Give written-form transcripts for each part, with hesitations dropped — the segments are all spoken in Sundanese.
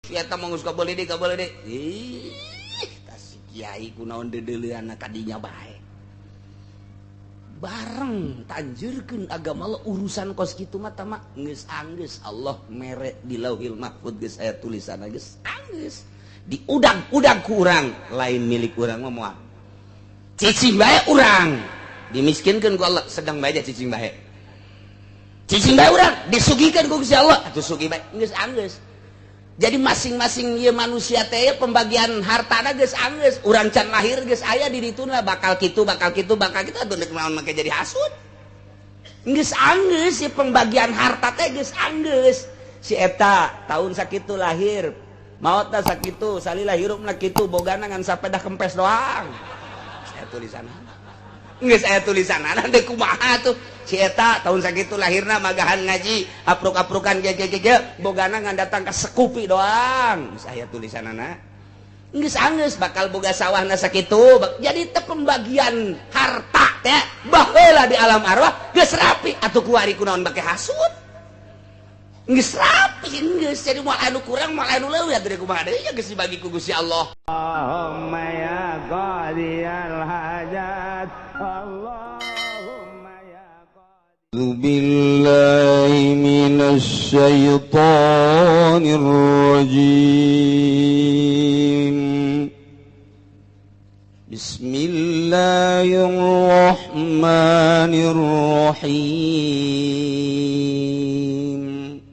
Si eta mah geus kabeuli deui, kabeuli deui. Ih, tah si kiai kunaon deudeuleunna kadinya bae. Bareng tanjurkeun agama Allah urusan kos kitu mah tama geus anggeus Allah mere di Lauhil Mahfud geus aya tulisanna, geus anggeus. Diudag-udag ku urang, lain milik urang mah moal. Cicing bae urang dimiskinkeun ku Allah, sedang bae cicing bae. Cicing bae urang disugihkeun ku Gusti Allah, atuh sugih bae, geus anggeus. Jadi masing-masing ieu manusia teh pembagian hartana geus anggeus, urang can lahir geus aya di dituna bakal kitu, bakal kitu, bakal kitu, atuh deuk naon make jadi hasud. Geus anggeus si pembagian harta teh geus anggeus. Si eta tahun sakitu lahir, maotna sakitu, salila hirupna kitu, bogana ngan sapeda kempes doang. Saya tulisanna. Geus aya tulisanna deuk kumaha tuh. Si eta tahun sakitu lahirna magahan ngaji, apruk-aprukan ge ge ge, bogana ngan datang ka sekupi doang. Geus aya tulisanana. Geus anggeus bakal boga sawahna sakitu. Jadi teh pembagian harta teh baheula di alam arwah geus rapi, atuh kuari kunaon bake hasud. Geus rapi geus, jadi moal anu kurang moal anu leuwih, atuh kumaha deui ya geus dibagi ku Gusti Allah. Allahumma ya qadiyal hajat, Allahumma ya qadi. Billahi minasy syaithanir rajim. Bismillahirrahmanirrahim.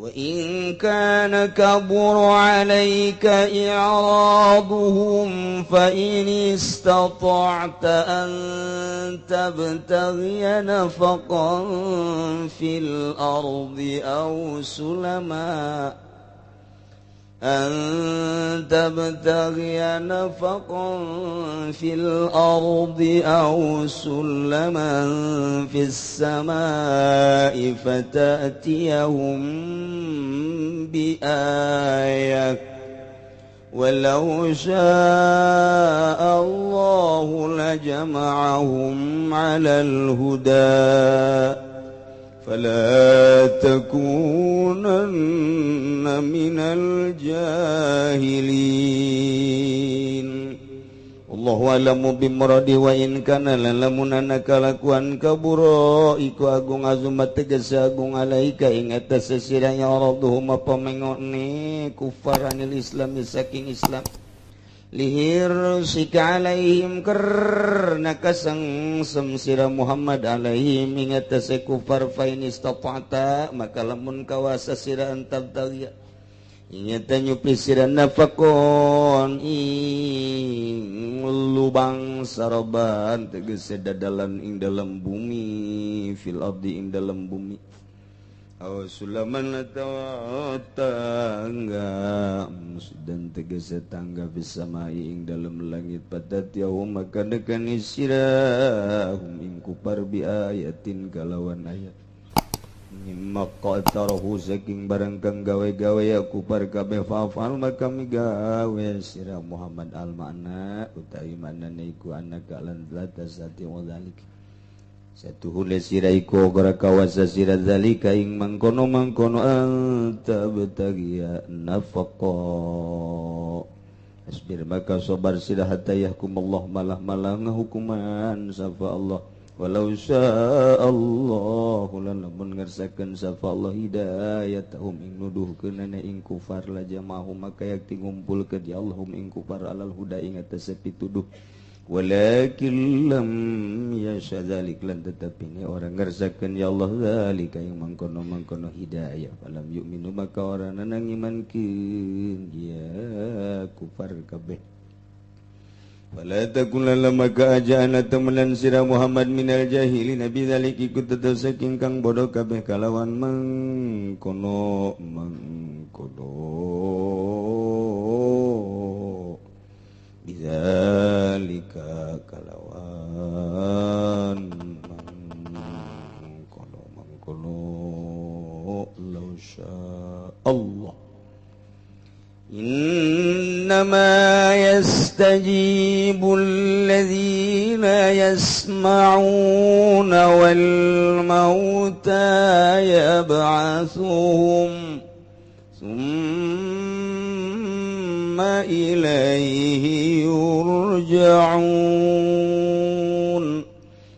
Wa in kana kabura 'alaika i'raduhum fa in istata'ta an tabtaghiya nafaqan fil ardi aw sulama an tabtaghiya nafaqan fil ardi aw sulaman fis samaa'i fatatiyahum bi ayat walau syaa'a Allahu lajama'ahum 'alal huda fala takunanna minal jahilin. Allahu a'lamu bimuradi wa in kana lalamun anaka lakuan kabura iku agung azumat tegese agung alaika ing atas sesira ya radhum apa mengone kufaranil islam saking Islam lihir sika alaihim karna kasengsem sira Muhammad alaihim ing atase kufar fa in istata'ta maka lamun kawasa sira antabtaghiya ingeta nyupi sira nafakon ing lubang saroban tegese dadalan ing dalam bumi fil ardi ing dalam bumi aw sulaman atawa tangga dan tegese tangga bisamai ing dalam langit patat yaum maka dekani sira hum ing kupar bi ayatin kalawan ayat mimma qatarahu saking barang kang gawe-gawe ya kupar kabeh fa'al maka migawe sira Muhammad al makna utawi maknane iku anaka lan latasati wa zalik satuhule sira iku ora kawasa sira zalika ing mangkono-mangkono anta betagiya nafaqa asbir maka sabar sira hatta yahkumullah malah-malah ngahukuman sapa Allah walau syaa Allahu lamun ngersakeun sapa Allah hidayatahum ing nuduhkeunana ing kufar la jama'ahum maka yakti ngumpulkeun ya Allahum ing kufar alal huda ing atase pituduh walakin lam yasha dzalik lan tetapi ini orang ngersakeun ya Allah zalika ing mangkono-mangkono hidayah falam yu'minu maka orang nang imankeun ya kufar kabeh. Fala takun maka ajana temenan sira Muhammad minal jahilin nabi dzalik ikut tetep saking kang bodoh kabeh kalawan mangkono mangkono bidzalika kalawan mangkono mangkono law syaa Allah. إنما يستجيب الذين يسمعون والموتى يبعثهم Summa ilaihi yurja'un.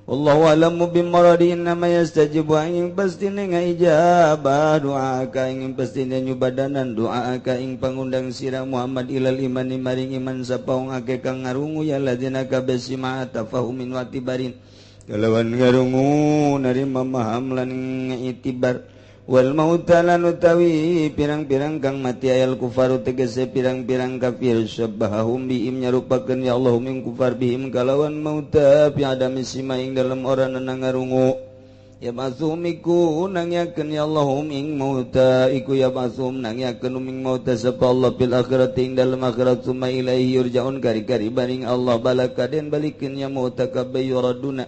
Wallahu a'lamu bimaradi innama yastajibu ing pastine ngaijabah doa ka ing pastine nyubadanan doa ka ing pangundang sira Muhammad ilal imani maring iman sapa wong akeh kang ngarungu ya ladina kabeh sima tafahumin wa tibarin kalawan ngarungu narima maham lan itibar wal mauta lan utawi pirang-pirang kang mati ayal kufaru tegese pirang-pirang kafir syabahum bihim nyarupakeun ya Allah min kufar bihim kalawan mauta fi adami sima ing dalem ora ngarungu ya basumiku nangyakeun ya Allah ing mauta iku ya basum nangyakeun ing mauta sapa Allah bil akhirati ing dalem akhirat summa ilaihi yurjaun kari-kari baring Allah balakaden balikeun ya mauta kabeh yuraduna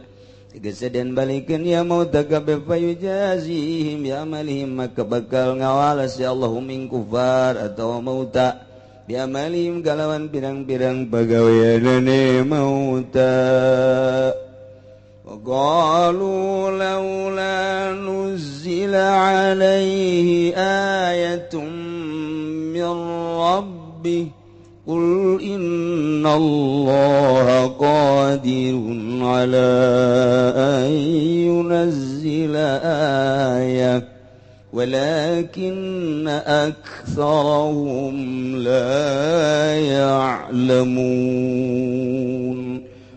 tegese den balikeun ya mauta kabeh fayujazihim bi amalihim maka bakal ngawalas ya Allahum ing kufar atawa mauta bi amalihim kalawan pirang-pirang pagaweanane mauta. Wa qalu laula nuzila alaihi ayatun min rabbih Qul innallaha qadirun ala an yunazzila ayah walakinna aktsarahum la ya'lamun.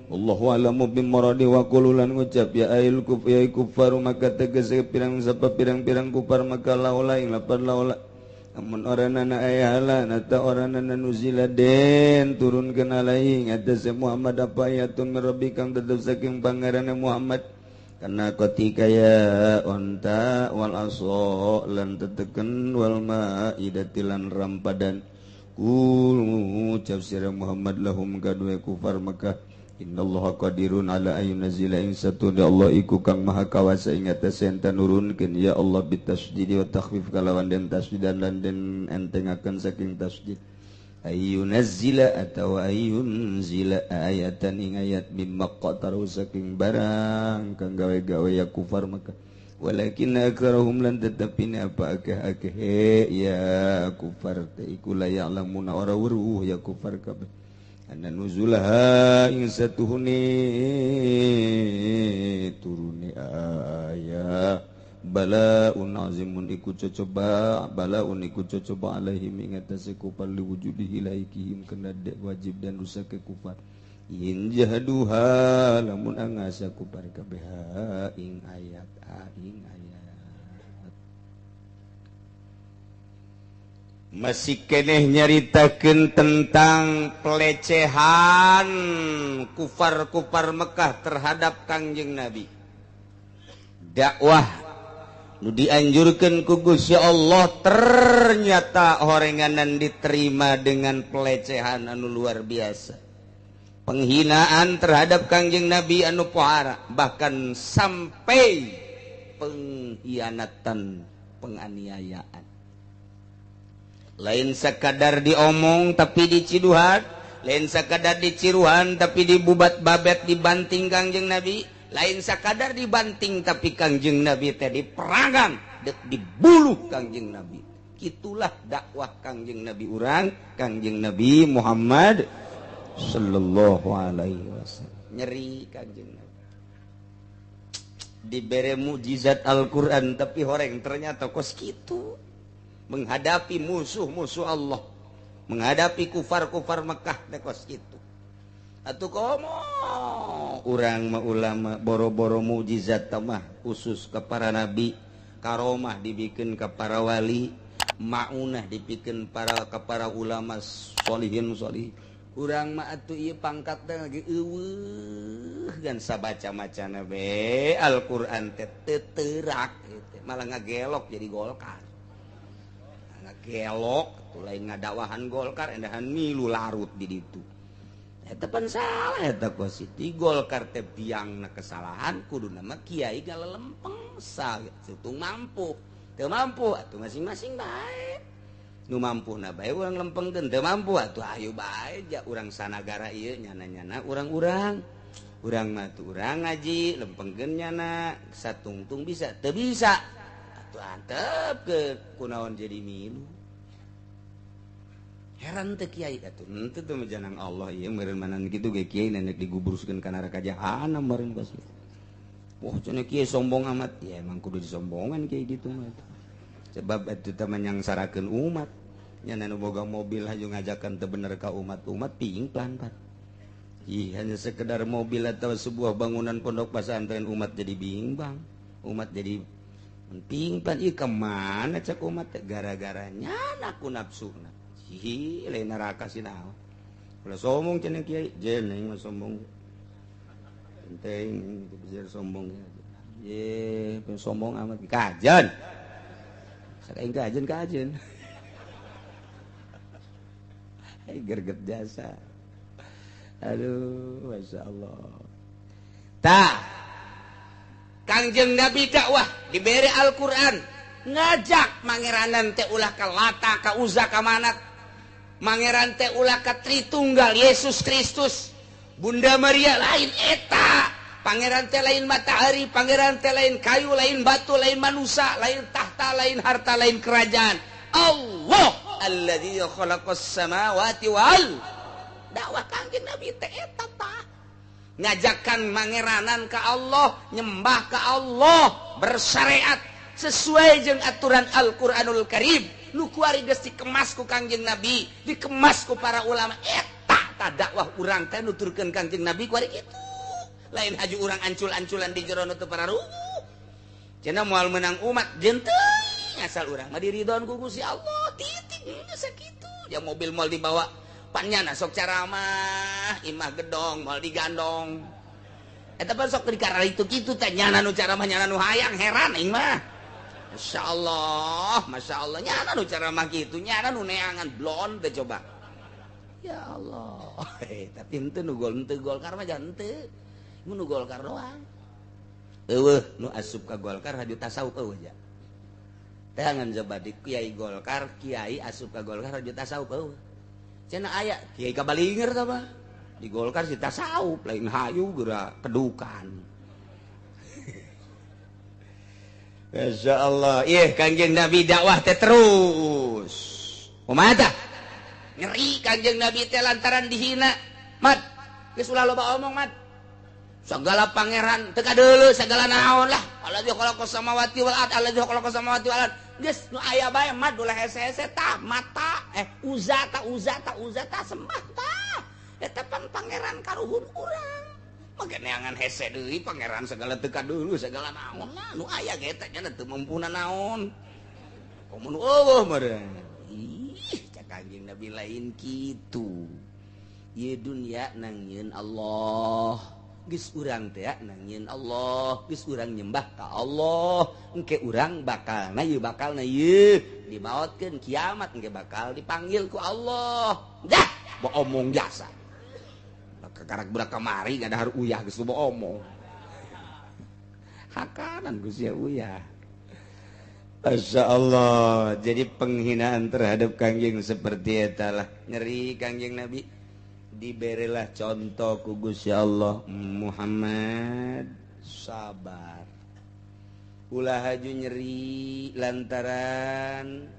Allahu a'lamu bimuradi wa qululan ngucap ya ail kuf ya kufar maka tegese pirang sapa pirang-pirang kufar maka laula ing lapan laula amun oranana ayahala nata oranana nuzila den turunkeun alaihi ngatas Muhammad apa ayatun min rabbi kang tetep saking pangerane Muhammad kana ketika ya onta wal aso lan teteken wal maidati lan rampadan kul ucap sira Muhammad lahum kadue kufar Mekah innallaha qadirun ala ayyunzila ing satuna Allah iku kang maha kawasa ing atase enten nurunkeun ya Allah bitasydid wa takhfif kalawan den tasdidan lan den entengaken saking tasdid ayyunzila atawa ayyunzila ayatan ing ayat mimma qataru saking barang kang gawe-gawe ya kufar Mekah walakin aktsarahum lan tetepine apa akeh-akeh ya kufar teh iku la ya'lamuna ora weruh ya kufar kabeh anna nuzulaha ing satuhune turune aya balaun azimun iku cocoba balaun iku cocoba alaihim ing atase kufar liwujudihi laikihim kena dek wajib dan rusak ke kufar in jahaduha lamun angasa kufar kabeh ing ayat ing ayat. Masih keneh nyaritakeun tentang pelecehan kufar-kufar Mekah terhadap Kangjeng Nabi. Dakwah nu dianjurkeun ku Gusti Allah ternyata horenganan diterima dengan pelecehan anu luar biasa. Penghinaan terhadap Kangjeng Nabi anu pohara, bahkan sampai pengkhianatan, penganiayaan. Lain sekadar diomong tapi diciduhan, lain sekadar diciruhan tapi dibubat babet dibanting Kangjeng Nabi, lain sekadar dibanting tapi Kangjeng Nabi teh diperanggang, dibuluh Kangjeng Nabi. Itulah dakwah Kangjeng Nabi urang, Kangjeng Nabi Muhammad sallallahu alaihi wasallam. Nyeri Kangjeng Nabi. Dibere mukjizat Al-Qur'an tapi horeng ternyata kos kitu. Menghadapi musuh-musuh Allah, menghadapi kufar-kufar Mekah teh kos kitu. Atuh komo urang mah ulama boro-boro mukjizat mah khusus ke para nabi, karomah dibikin ke para wali, maunah dibikin para ke para ulama solihin solih. Urang mah atuh ieu pangkat teh lagi eueuh gan sabaca-macana be Al-Qur'an teh teu teurak malah ngagelok jadi Golkar. Gelok tuh lain ngadakwahan Golkar endahan milu larut di ditu. Eta pan salah eta kositi Golkar teh biangna kesalahan kuduna mah kiai galelempeng satung mampu. Teu mampu atuh masing-masing bae. Nu mampuna bae urang lempengkeun, teu mampu atuh ayo bae ja urang sanagara ieu nyana-nyana urang-urang. Urang mah tuh urang ngaji lempengkeun nyana satungtung bisa teu bisa. Atuh antep ke kunaon jadi milu. Heran teu kiai atuh henteu teu janang Allah ieu meureun manan kitu ge kiai nenek digubruskeun ka neraka jahanam meureun pasti. Wah cenah kiai sombong amat. Ya emang kudu disombongan kiai gitu mah. Sebab eta teh menyangsarakeun umat. Nya nu boga mobil haju ngajakan teu bener ka umat-umat pingplan pan. Ih, hanya sekedar mobil atau sebuah bangunan pondok pesantren umat jadi bimbang, umat jadi pingplan. Ih kemana cak umat gara-gara nyana ku nafsuna. Ih, lain neraka sih naon. Ulah sombong cenah kiai, jeneng mah sombong. Penting itu bisa sombong ya. Ye, sombong amat kajen. Sakaing kajen kajen. Hai gerget jasa. Aduh, Masya Allah. Tah, Kangjeng Nabi dakwah diberi Al-Quran, ngajak mangeranan teh ulah ka Lata, ka Uza, ka Manat. Mangeran teh ulah ka Tritunggal Yesus Kristus, Bunda Maria lain eta. Pangeran teh lain matahari, pangeran teh lain kayu, lain batu, lain manusia, lain tahta, lain harta, lain kerajaan. Allah alladzi khalaqas samawati wal dakwah Kangjeng Nabi teh eta tah. Ngajakan mangeranan ka Allah, nyembah ka Allah, bersyariat sesuai jeung aturan Al-Qur'anul Karim. Nu kuari geus dikemas ku Kangjeng Nabi, dikemas ku para ulama. Eta tah dakwah urang teh nuturkeun Kangjeng Nabi kuari kitu. Lain haju urang ancul-anculan di jero nu teu pararuguh. Cenah moal meunang umat jeung teuing asal urang mah diridhoan ku Gusti Allah. Titik geus sakitu. Ya mobil moal dibawa panyana sok caramah, imah gedong moal digandong. Eta pan sok dikarar itu kitu teh nyana nu caramah nyana nu hayang heran aing mah. Masyaallah, masyaallah nyana nu caramah kitu, nyana nu neangan blon teh coba. Ya Allah. Tapi henteu nu gol henteu Golkar mah jangan henteu. Nu Golkar doang. Eueuh nu asup ka Golkar haju tasawuf eueuh ja. Teangan coba di kiai Golkar, kiai asup ka Golkar haju tasawuf eueuh. Cenah aya kiai kabalinger tah mah. Di Golkar si tasawuf lain hayu geura kedukan. Masyaallah. Ih Kangjeng Nabi dakwah teh terus. Kumaha tah? Nyeri Kangjeng Nabi teh lantaran dihina. Mat, geus ulah loba omong mat. Segala pangeran teu kadeuleu segala naon lah. Alladzi khalaqas samawati wal ard, alladzi khalaqas samawati wal ard. Geus nu aya bae mah ulah hese-hese tah mata uza ta uza ta uza ta sembah tah. Eta pan pangeran karuhun urang. Make neangan hese deui pangeran segala teu kadeuleu segala naon lah. Nu aya ge eta nya teu mampuna naon. Komo nu eueuh meureun. Ih, cak Kangjeng Nabi lain kitu. Ieu dunya nangieun Allah. Geus urang teh nangieun Allah, geus urang nyembah ka Allah, engke urang bakalna ieu bakalna ieu dimaotkeun kiamat engke bakal dipanggil ku Allah. Dah, omong jasa. Kakarak budak kamari ngadahar uyah geus loba omong. Hakanan geus ya uyah. Masya Allah. Jadi penghinaan terhadap Kangjeng seperti eta lah. Nyeri Kangjeng Nabi. Diberilah contoh ku Gusti Allah, Muhammad sabar. Ulah haju nyeri lantaran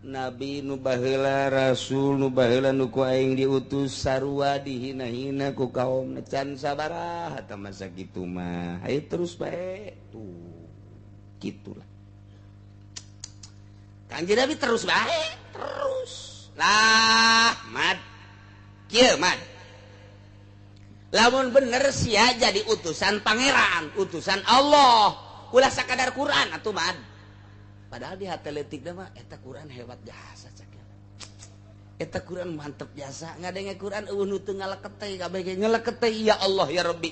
Nabi nu baheula, Rasul nu baheula nu ku aing diutus sarua dihina-hina ku kaum can sabarah eta masa kitu mah. Hayu terus bae tuh. Kitulah. Kangjeng Nabi terus bae, terus. Lah, mat. Kieu mat. Lamun bener sia jadi utusan pangeran, utusan Allah. Ulah sakadar Quran atuh mat. Padahal di hati leutik mah eta Quran hebat jasa cak. Eta Quran mantep jasa. Ngadenge Quran eueuh nu teu ngaleket kabeh ge ngaleket ya Allah ya Rabbi.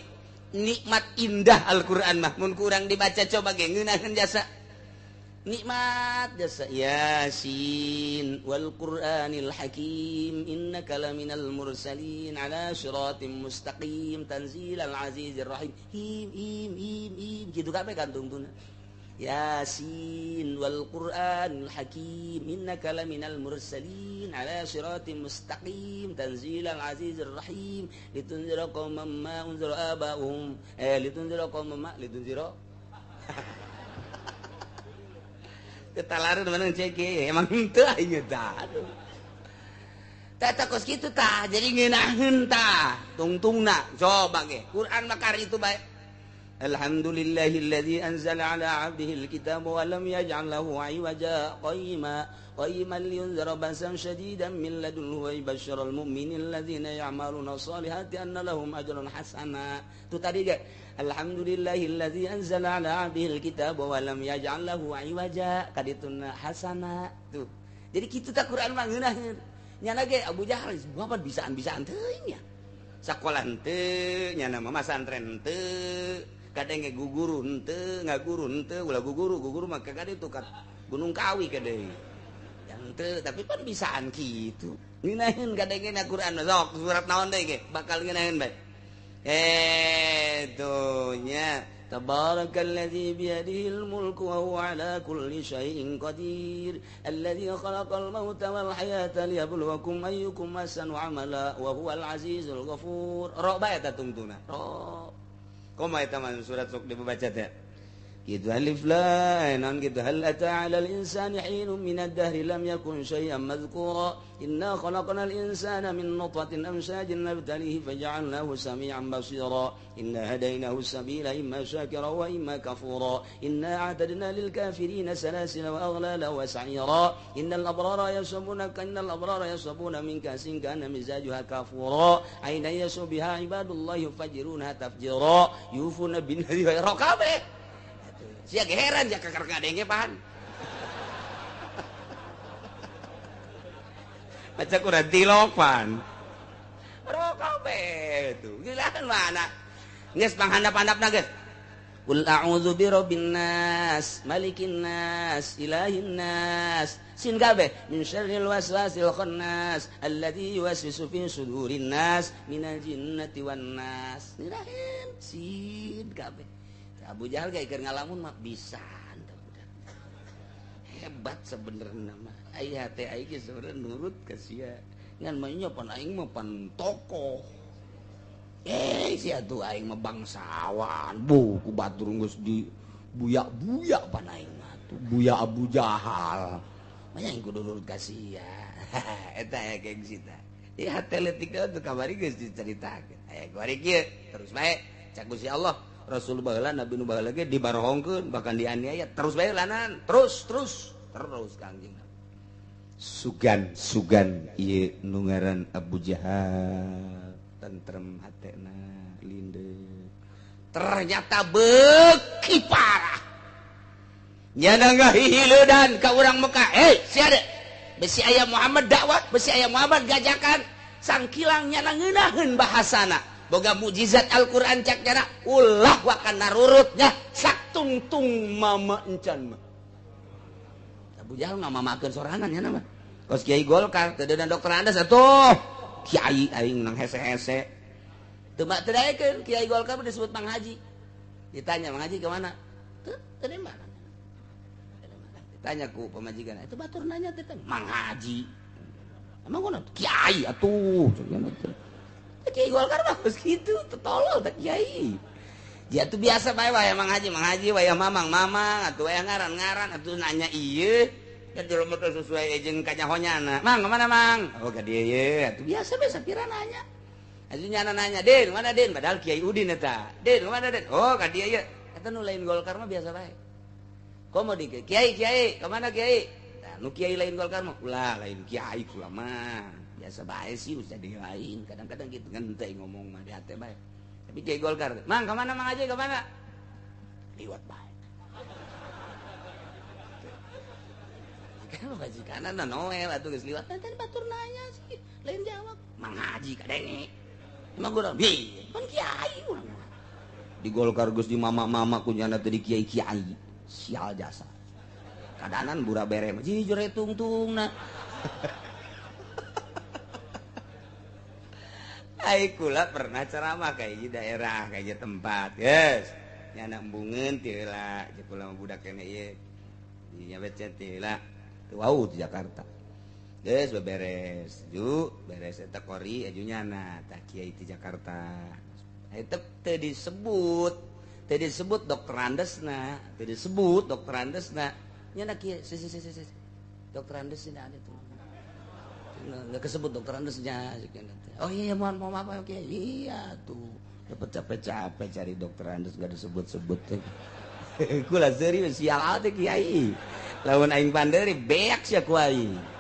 Nikmat indah Al-Quran mah mun kurang dibaca coba ge ngeunaheun jasa. Nikmat jasa Yasin wal Qur'anil Hakim innaka laminal mursalin ala siratim mustaqim tanzilal azizir rahim. Him him him him kitu kabeh kantungtuna. Yasin wal Qur'anil Hakim innaka laminal mursalin ala siratim mustaqim tanzilal azizir rahim litunzira qauman ma unzira aba'uhum litunzira qauman ma litunzira ketalaran mana cek emang henteu aing eta. Tata kos kitu tah jadi ngeunaheun tah tungtungna coba ge Quran mah kari itu bae. Alhamdulillahilladzi anzala ala 'abdihi alkitaba wa lam yaj'al lahu 'iwaja qayyima qayyiman liyunzira ba'san syadidan min ladunhu wa yubashshiral mu'minina alladzina ya'maluna sholihati anna lahum ajran hasana. Itu tadi ge alhamdulillahilladzi anzala ala 'abdihi alkitaba wa lam yaj'al lahu 'iwaja kadituna hasana. Tuh. Jadi kitu tah Quran mah ngeunaheun. Nyana ge Abu Jahal bapak bisaan-bisaan teuing nya. Sakolah henteu, nyana mah masantren henteu. Kadang ge guguru henteu, ngaguru henteu, ulah guguru, guguru mah ka ditu ka Gunung Kawi ka deui. Henteu, tapi pan bisaan kitu. Ngeunaheun kadengena Quran sok surat naon deui ge bakal ngeunaheun bae. Tuh nya tabarakalladzi biyadihil mulku wa huwa ala kulli syai'in qadir alladzi khalaqal mauta wal hayata liyabluwakum ayyukum ahsanu amala wa huwal azizul ghafur. Ro bae eta tungtuna. Ro. Komo eta mah surat sok dibaca teh. Gitu alif lam non gitu hal ata 'alal insani hinun minad dahri lam yakun syai'an madhkura inna khalaqnal insana min nutfatin amshajin nabtalihi faja'alnahu sami'an basira inna hadainahu sabila imma syakira wa imma kafura inna a'tadna lil kafirina salasila wa aghlala wa sa'ira innal abrara yashrabuna min kasin kana mizajuha kafura aina yasbiha ibadullah yufajiruna tafjira yufuna bin nadhi wa raqabe. Sia heran ya kakar ngadenge pahan. Baca Quran tilopan. Rokabe tuh. Gilaan mana? Geus panghandap-handapna geus. Qul a'udzu birabbin nas, malikin nas, ilahin nas. Sin kabeh min syarril waswasil khannas alladzi yuwaswisu fi sudurin nas minal jinnati wan nas. Ngirahin sin kabeh. Abu Jahal gak iker ngalamun mah bisa hebat sebenarnya mah aya teh aing sebenarnya nurut ka sia ngan mah nya pan aing mah pan tokoh sia tuh aing mah bangsawan bu ku batur geus di buya-buya pan aing mah tuh buya Abu Jahal mah aing kudu nurut ka sia eta aya gengsi tah ieu hate leutik tuh kamari geus dicaritakeun aya kuari kieu terus bae cak Gusti Allah Rasul baheula Nabi nu baheula ge dibarohongkeun bahkan dianiaya terus bae lanan terus terus terus Kangjeng Sugan sugan ieu nu ngaran Abu Jahal tentrem hatena lindeu ternyata beuki parah nyana ngahihileudan ka urang Mekah sia de besi aya Muhammad dakwah besi aya Muhammad gajakan sangkilang nyana ngeunaheun bahasana boga mukjizat Al-Qur'an cak nyana ulah wakan narurutnya saktungtung mama encan mah. Abu Jahal ngamamakeun sorangan nya mah. Kos kiai Golkar teu deuna dokter Andes atuh. Kiai aing nang hese-hese. Teu mah teu daekeun kiai Golkar disebut Mang Haji. Ditanya Mang Haji ke mana? Teu teu di mana. Ditanya ku pamajikan, itu batur nanya teh Mang Haji. Emang ngono kiai atuh. Kiai Golkar mah geus kitu, tolol teh kiai. Dia tuh biasa bae wae Mang Haji, wae mamang mamang atuh wae ngaran-ngaran atuh nanya ieu. Kan jelema teh sesuai jeung kanyahonyana. Mang, kemana Mang? Oh, ka dieu ye. Atuh biasa bae sapira nanya. Atuh nyana nanya, "Din, mana Din?" Padahal Kiai Udin eta. "Din, mana Din?" "Oh, ka dieu ye." Eta nu lain Golkar mah biasa bae. Komo di Kiai, Kiai, kemana Kiai? Tah nu kiai lain Golkar mah ulah lain kiai kula mah. Biasa bae sih usah di lain kadang-kadang gitu kan teh ngomong mah di hate bae tapi kiai Golkar Mang kemana Mang aja kemana liwat bae kan majikanna noel atuh geus liwat teh batur nanya sih lain jawab Mang Haji kadenge emang gua bi pan kiai urang di Golkar geus di mama-mama ku nyana teh di kiai-kiai sial jasa kadanan bura bere mah jujur tungtungna. Ai kula pernah ceramah kayak di daerah kayak tempat yes nyana embungeun teu heula jeung kula mah budak kene ieu nya becet teu heula teu wau di Jakarta geus beberes ju beres eta kori aju nyana tah kiai di Jakarta eta teu disebut dokter Andesna teu disebut dokter Andesna nyana kiai si dokter Andes ini ada tuh Nggak kesebut dokter Andesnya. Oh iya mohon maaf oke. Iya tuh. Dapat capek-capek cari dokter Andes nggak disebut-sebut. Kula serius sial teh kiai. Lamun aing panderi beak sia ku aing.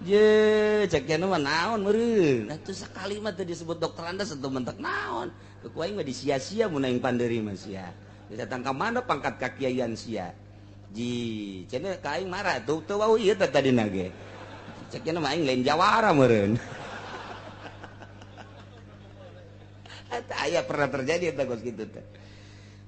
Je, cek nya mah naon meureun. Atuh sakali mah teu disebut dokter Andes atuh mentek naon. Ku aing mah disia-sia mun aing panderi mah sia. Datang ka mana pangkat kakiaian sia. Ji, cenah ka aing marah tuh teu wau ieu teh tadina ge. Cek nya mah aing lain jawara meureun. Eta aya pernah terjadi eta kos kitu teh.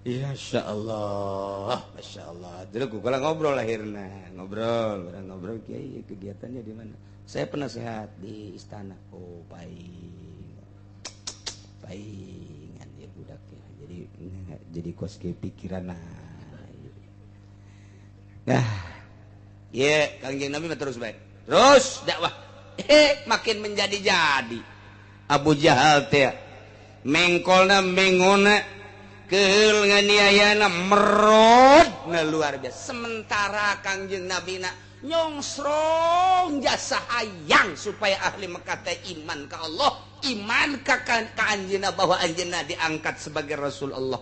Ya Masya Allah, Masya Allah. Dulu kalau ngobrol akhirnya, ngobrol, orang ngobrol, kiai kegiatannya di mana? Saya penasehat di istana. Oh, paling, palingan ya budak ya. Jadi kos ke pikiran. Nah, ya Kangjeng Nabi terus baik, terus dakwah, makin menjadi-jadi. Abu Jahal teh, mengkolna mengona. Keul nganiayana merod na luar biasa. Sementara Kangjeng Nabi na nyongsrong jasa hayang supaya ahli Mekah teh iman ka Allah, iman ka anjeunna bahwa anjeunna diangkat sebagai Rasul Allah.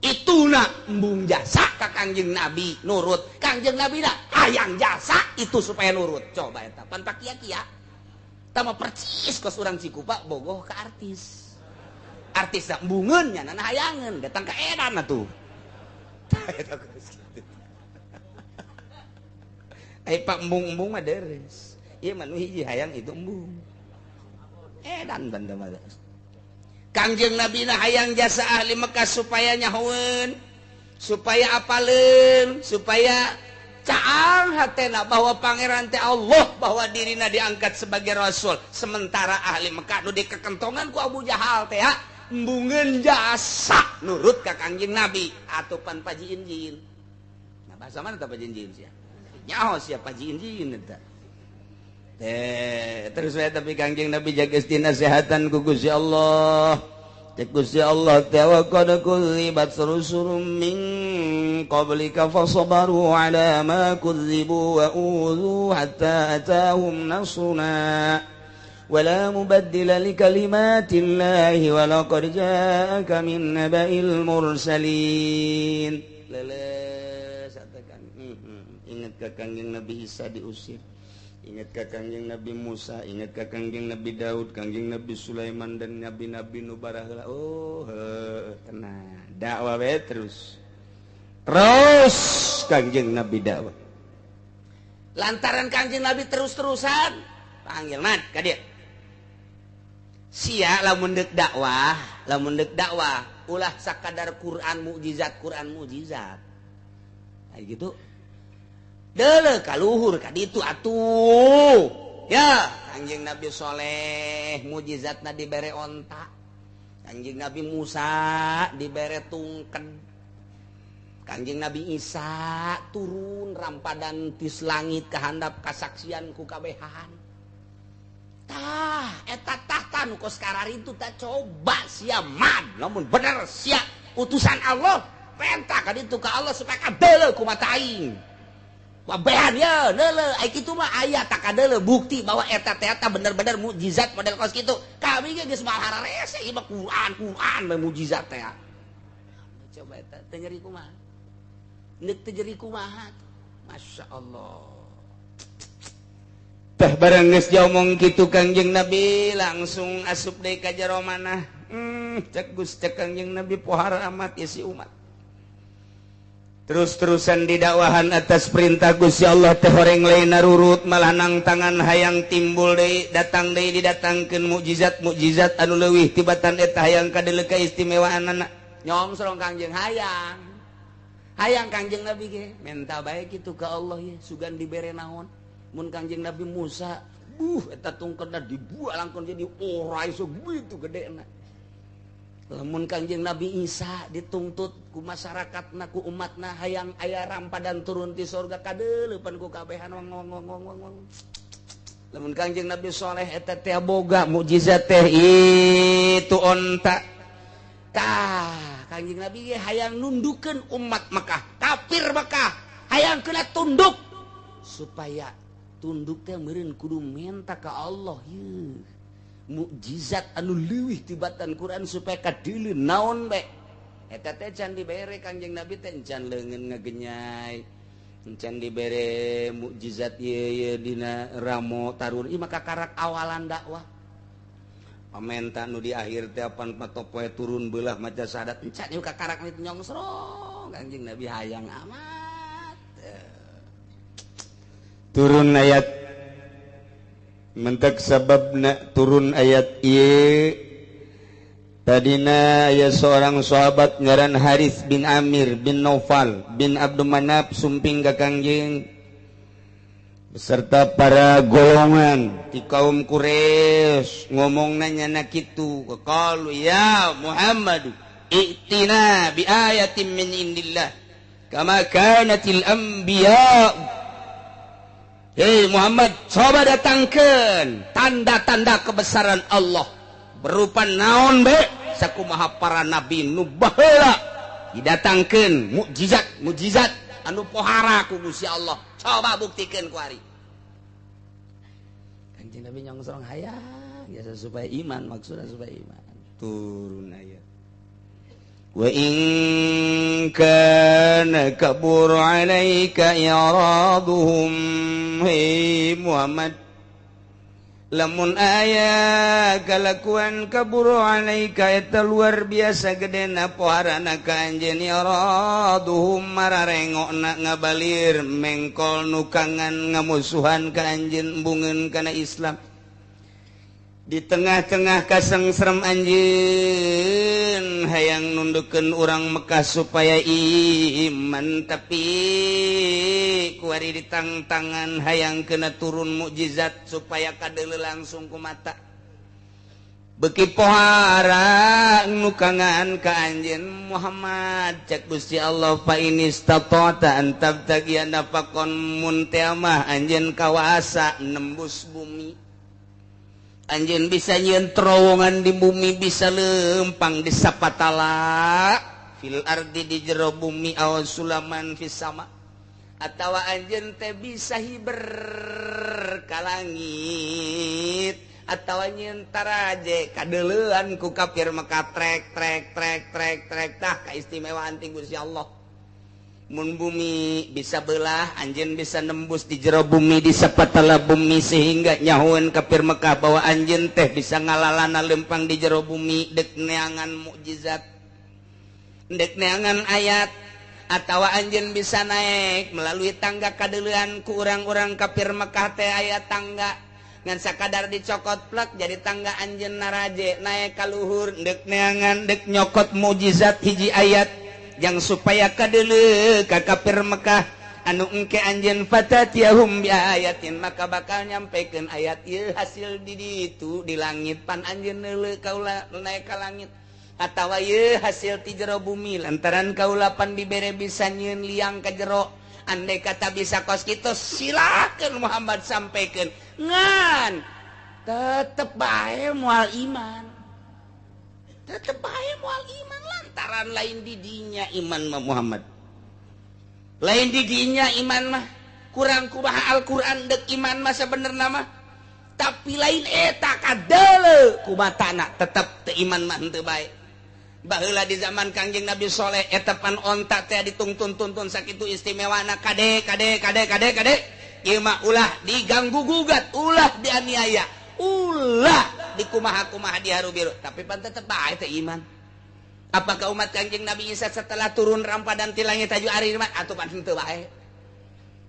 Ituna embung jasa ka Kangjeng Nabi nurut. Kangjeng Nabi na hayang jasa itu supaya nurut. Coba eta pan pakia-kia. Tama percis kos urang Cikupa bogoh ka artis. Artis embungeun nya nana hayangeun datang ka edan atuh. Ai pak embung-embung mah deres. Ieu mah nu hiji hayang itu embung. Edan banda mah. Kangjeng Nabi na hayang jasa ahli Mekah supaya nyahoeun, supaya apaleun, supaya caang hatena bahwa pangeran teh Allah, bahwa dirina diangkat sebagai rasul. Sementara ahli Mekah nu dikekentongan ku Abu Jahal teh embungeun jasa nurut ka Kangjeng Nabi atau pan paji injil. Nah bahasa mana tah paji injil sia? Nyaho sia paji injil eta. Teh terus we tapi Kangjeng Nabi jaga nasehatan ku Gusti Allah. Cek Gusti Allah teh wa qad kudzibat rusulun min qablika fasabaru ala ma kudzibu wa udzu hatta atahum nasruna. ولا مبدل لكلمات الله ولقد جاءك من نبأ المرسلين. Leles katakan. Ingat ka Kangjeng Nabi Isa diusir, ingat ka Kangjeng Nabi Musa, ingat ka Kangjeng Nabi Daud, Kangjeng Nabi Sulaiman dan nabi-nabi nu baraheula. Oh, tenang. Dakwah we terus. Terus Kangjeng Nabi dakwah. Lantaran Kangjeng Nabi terus-terusan panggil mat ka dieu. Sia lamun deuk dakwah, ulah sakadar Quran mukjizat, Quran mukjizat. Kayak gitu. Deuleu ka luhur ka ditu atuh. Ya, Kangjeng Nabi Soleh mukjizatna dibere onta. Kangjeng Nabi Musa dibere tungken. Kangjeng Nabi Isa turun rampadan tis langit kahandap kasaksian ku kabehan. Tah, eta tahta nu kos kararitu tah coba sia mad, lamun bener sia utusan Allah, perintah ka ditu ka Allah supaya kadeuleu ku mata aing. Wabehan ye, deuleu, ai kitu mah aya tak kadeuleu bukti bahwa eta teh eta bener-bener mukjizat model kos kitu. Kami ge geus malah hararese ieu mah Quran, Quran we mukjizat teh. Coba eta teu nyeri kumaha? Neuk teu nyeri kumaha? Masya Allah. Teh barang geus diomong kitu Kangjeng Nabi langsung asup deui ka jero manah. Cek Gus cek Kangjeng Nabi pohara amat ieu si umat. Terus-terusan didakwahan atas perintah Gusti Allah teh horeng lain narurut malah nang tangan hayang timbul deui datang deui didatangkeun mukjizat-mukjizat anu leuwih tibatan eta hayang kadeuleu kaistimewaanana. Nyongsrong Kangjeng hayang. Hayang Kangjeng Nabi ge menta bae kitu ka Allah ye sugan dibere naon. Mun Kangjeng Nabi Musa, buh eta tungketna dibuang langkon jadi ora iso gitu gedena. Lamun Kangjeng Nabi Isa dituntut ku masyarakatna ku umatna hayang aya rampadan turun ti surga kadeuleupan ku kabehan wong wong wong wong wong. Lamun Kangjeng Nabi Soleh eta teh boga mukjizat teh itu onta. Tah, Kangjeng Nabi ge hayang nundukeun umat Mekah, kafir Mekah, hayang kena tunduk supaya Tunduk teh meureun kudu menta ka Allah yeuh. Mukjizat anu leuwih tibatan Quran supaya kadeuleu naon bae. Eta teh can dibere Kangjeng Nabi teh can leungeun ngagenyai. Can dibere mukjizat ieu dina ramo tarun ieu maka karak awalan dakwah. Pamenta nu di akhir teh apan patopoe turun beulah maca syahadat encan ieu kakarak itu nyongsrong Kangjeng Nabi hayang amat. Turun ayat mentek sababna turun ayat ieu. Tadina aya seorang sahabat ngaran Haris bin Amir bin Naufal bin Abdul Manaf sumping ka Kangjeng beserta para golongan di kaum Quraisy ngomongna nyana kitu qalu ya Muhammad i'tina bi ayatin min indillah kama kanatil anbiya. Hei Muhammad, coba datangkeun tanda-tanda kebesaran Allah berupa naon be sakumaha para nabi nu baheula didatangkeun mukjizat mukjizat anu pohara ku Gusti Allah, coba buktikeun ku ari. Kanjeng Nabi nyongsrong hayang biasa supaya iman, maksudna supaya iman. Turun ayat wa in kana kabur alaika i'raduhum. Hey Muhammad, lamun aya kalakuan kabur alaika eta luar biasa gedena poharana ka anjeun iraduhum mararengokna ngabalir mengkol nukangan ngamusuhan ka anjeun embungeun kana Islam. Di tengah-tengah kasengserem anjeun hayang nundukeun urang Mekah supaya iman, tapi kuari ditangtangan hayang kena turun mukjizat supaya kadeuleu langsung ku mata. Beki pohara nukangan ka anjeun Muhammad, cek Gusti Allah fa inistata'ta an tabtagiya nafaqon mun teh mah anjeun kawasa nembus bumi. Anjeun bisa nyieun terowongan di bumi, bisa lempang di sapatala fil ardi di jero bumi aw sulaman fis sama, atawa anjeun teh bisa hiber ka langit, atawa nyieun taraje kadeuleuan ku kafir Mekah trek trek trek trek trek. Tah kaistimewaan ti Gusti Allah. Mun bumi bisa belah, anjeun bisa nembus di jero bumi, di sapatala bumi, sehingga nyahueun kafir Mekah bahwa anjeun teh bisa ngalalana lempang di jero bumi dek neangan mukjizat, dek neangan ayat, atawa anjeun bisa naik melalui tangga kadeuleuan ku urang-urang kafir Mekah teh aya tangga ngan sakadar dicokot plek jadi tangga anjeun naraje naik ka luhur dek neangan dek nyokot mukjizat hiji ayat yang supaya kadeuleu ka kafir Mekah anu engke anjeun fatatiyahum bi ayatin, maka bakal nyampekeun ayat ieu hasil di ditu di langit pan anjeun neuleu kaula naik ka langit, atawa ieu hasil ti jero bumi lantaran kaula pan dibere bisa nyieun liang ka jero. Andai kata bisa kos kitu silakeun Muhammad sampaikan, ngan tetep bae moal iman, tetep bae moal iman lantaran lain didinya iman mah Muhammad, lain didinya iman mah kurang kumaha Al-Qur'an dek iman mah sabenerna mah, tapi lain eta kadeuleu kumatana tetep teu iman mah henteu bae. Baheula di zaman Kangjeng Nabi Soleh eta pan onta teh ditungtun-tuntun sakitu istimewana kade kade kade kade kade ieu mah ulah diganggu gugat, ulah dianiaya, ulah dikumaha-kumaha diharu biru, tapi pan tetep bae teh iman. Apakah umat Kangjeng Nabi Isa setelah turun rampadan ti langit aju ari iman atuh pan henteu bae?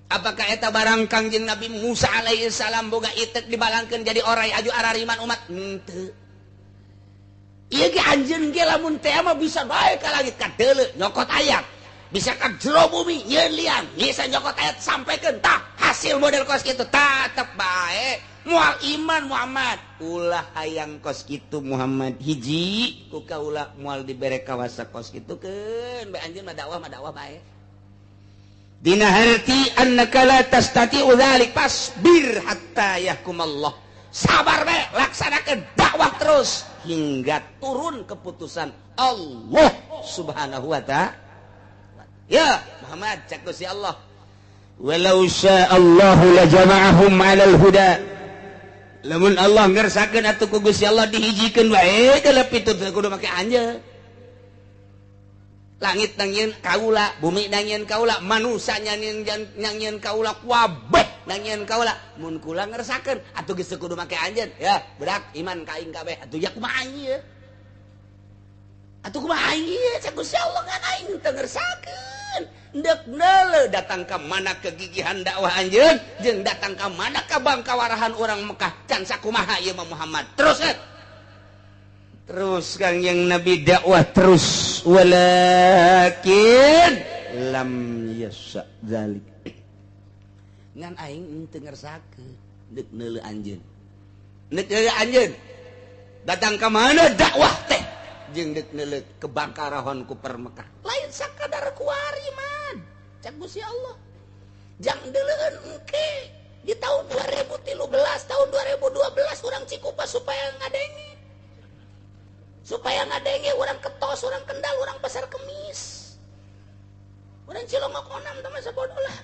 Apakah eta barang Kangjeng Nabi Musa alaihi salam boga itek dibalangkeun jadi orai aju arariman umat? Henteu. Ieu ge anjeun ge lamun teh mah bisa bae ka langit kadeuleu nyokot ayat, bisa ka jero bumi nyieun liang, bisa nyokot ayat sampaikan tah hasil model kos kitu tetep bae moal iman Muhammad. Ulah hayang kos kitu Muhammad, hiji ku kaula moal dibere kawasa kos kitu keun bae anjeun mah dakwah bae. Dina harti annaka la tastati'u dzalik fasbir hatta yahkumallah. Sabar bae, laksanakeun dakwah terus hingga turun keputusan Allah Subhanahu wa ta'ala. Ya Muhammad, cek Gusti Allah. Walau sya'allahu la jama'ahum 'alal huda. Lamun Allah ngersakeun atuh ku Gusti Allah dihijikeun wae geuleuh pitu teu kudu make anjeun. Langit nangieun kaula, bumi nangieun kaula, manusia nangieun kaula, kabeh nangieun kaula. Mun kula ngersakeun atuh geus teu kudu make anjeun. Ya, budak iman ka aing kabeh. Atuh ya kumaha ieu? Atuh kumaha ieu? Cek Gusti Allah ngan aing teu ngersakeun. Ndek neuleuh datang ka mana kegigihan dakwah anjeun, jeung datang ka mana ka bangkawarahan urang Mekah can sakumaha ieu mah Muhammad. Terus kan? Terus Kangjeng Nabi dakwah terus, walakin lam yasha zalik. Ngan aing teu ngersakeun deuk neuleuh anjeun. Deuk neuleuh anjeun. Datang ka mana dakwah teh jeung deuk neuleuh kebangkarahon ku per Mekah. Lain sakadar kuari man. Cak Gusti Allah. Jang deuleueun engke di tahun 2013, tahun 2012 urang Cikupa supaya ngadenge. Supaya ngadenge orang Ketos, orang Kendal, orang Pasar Kemis, orang Cilongok onam teman sebodoh lah.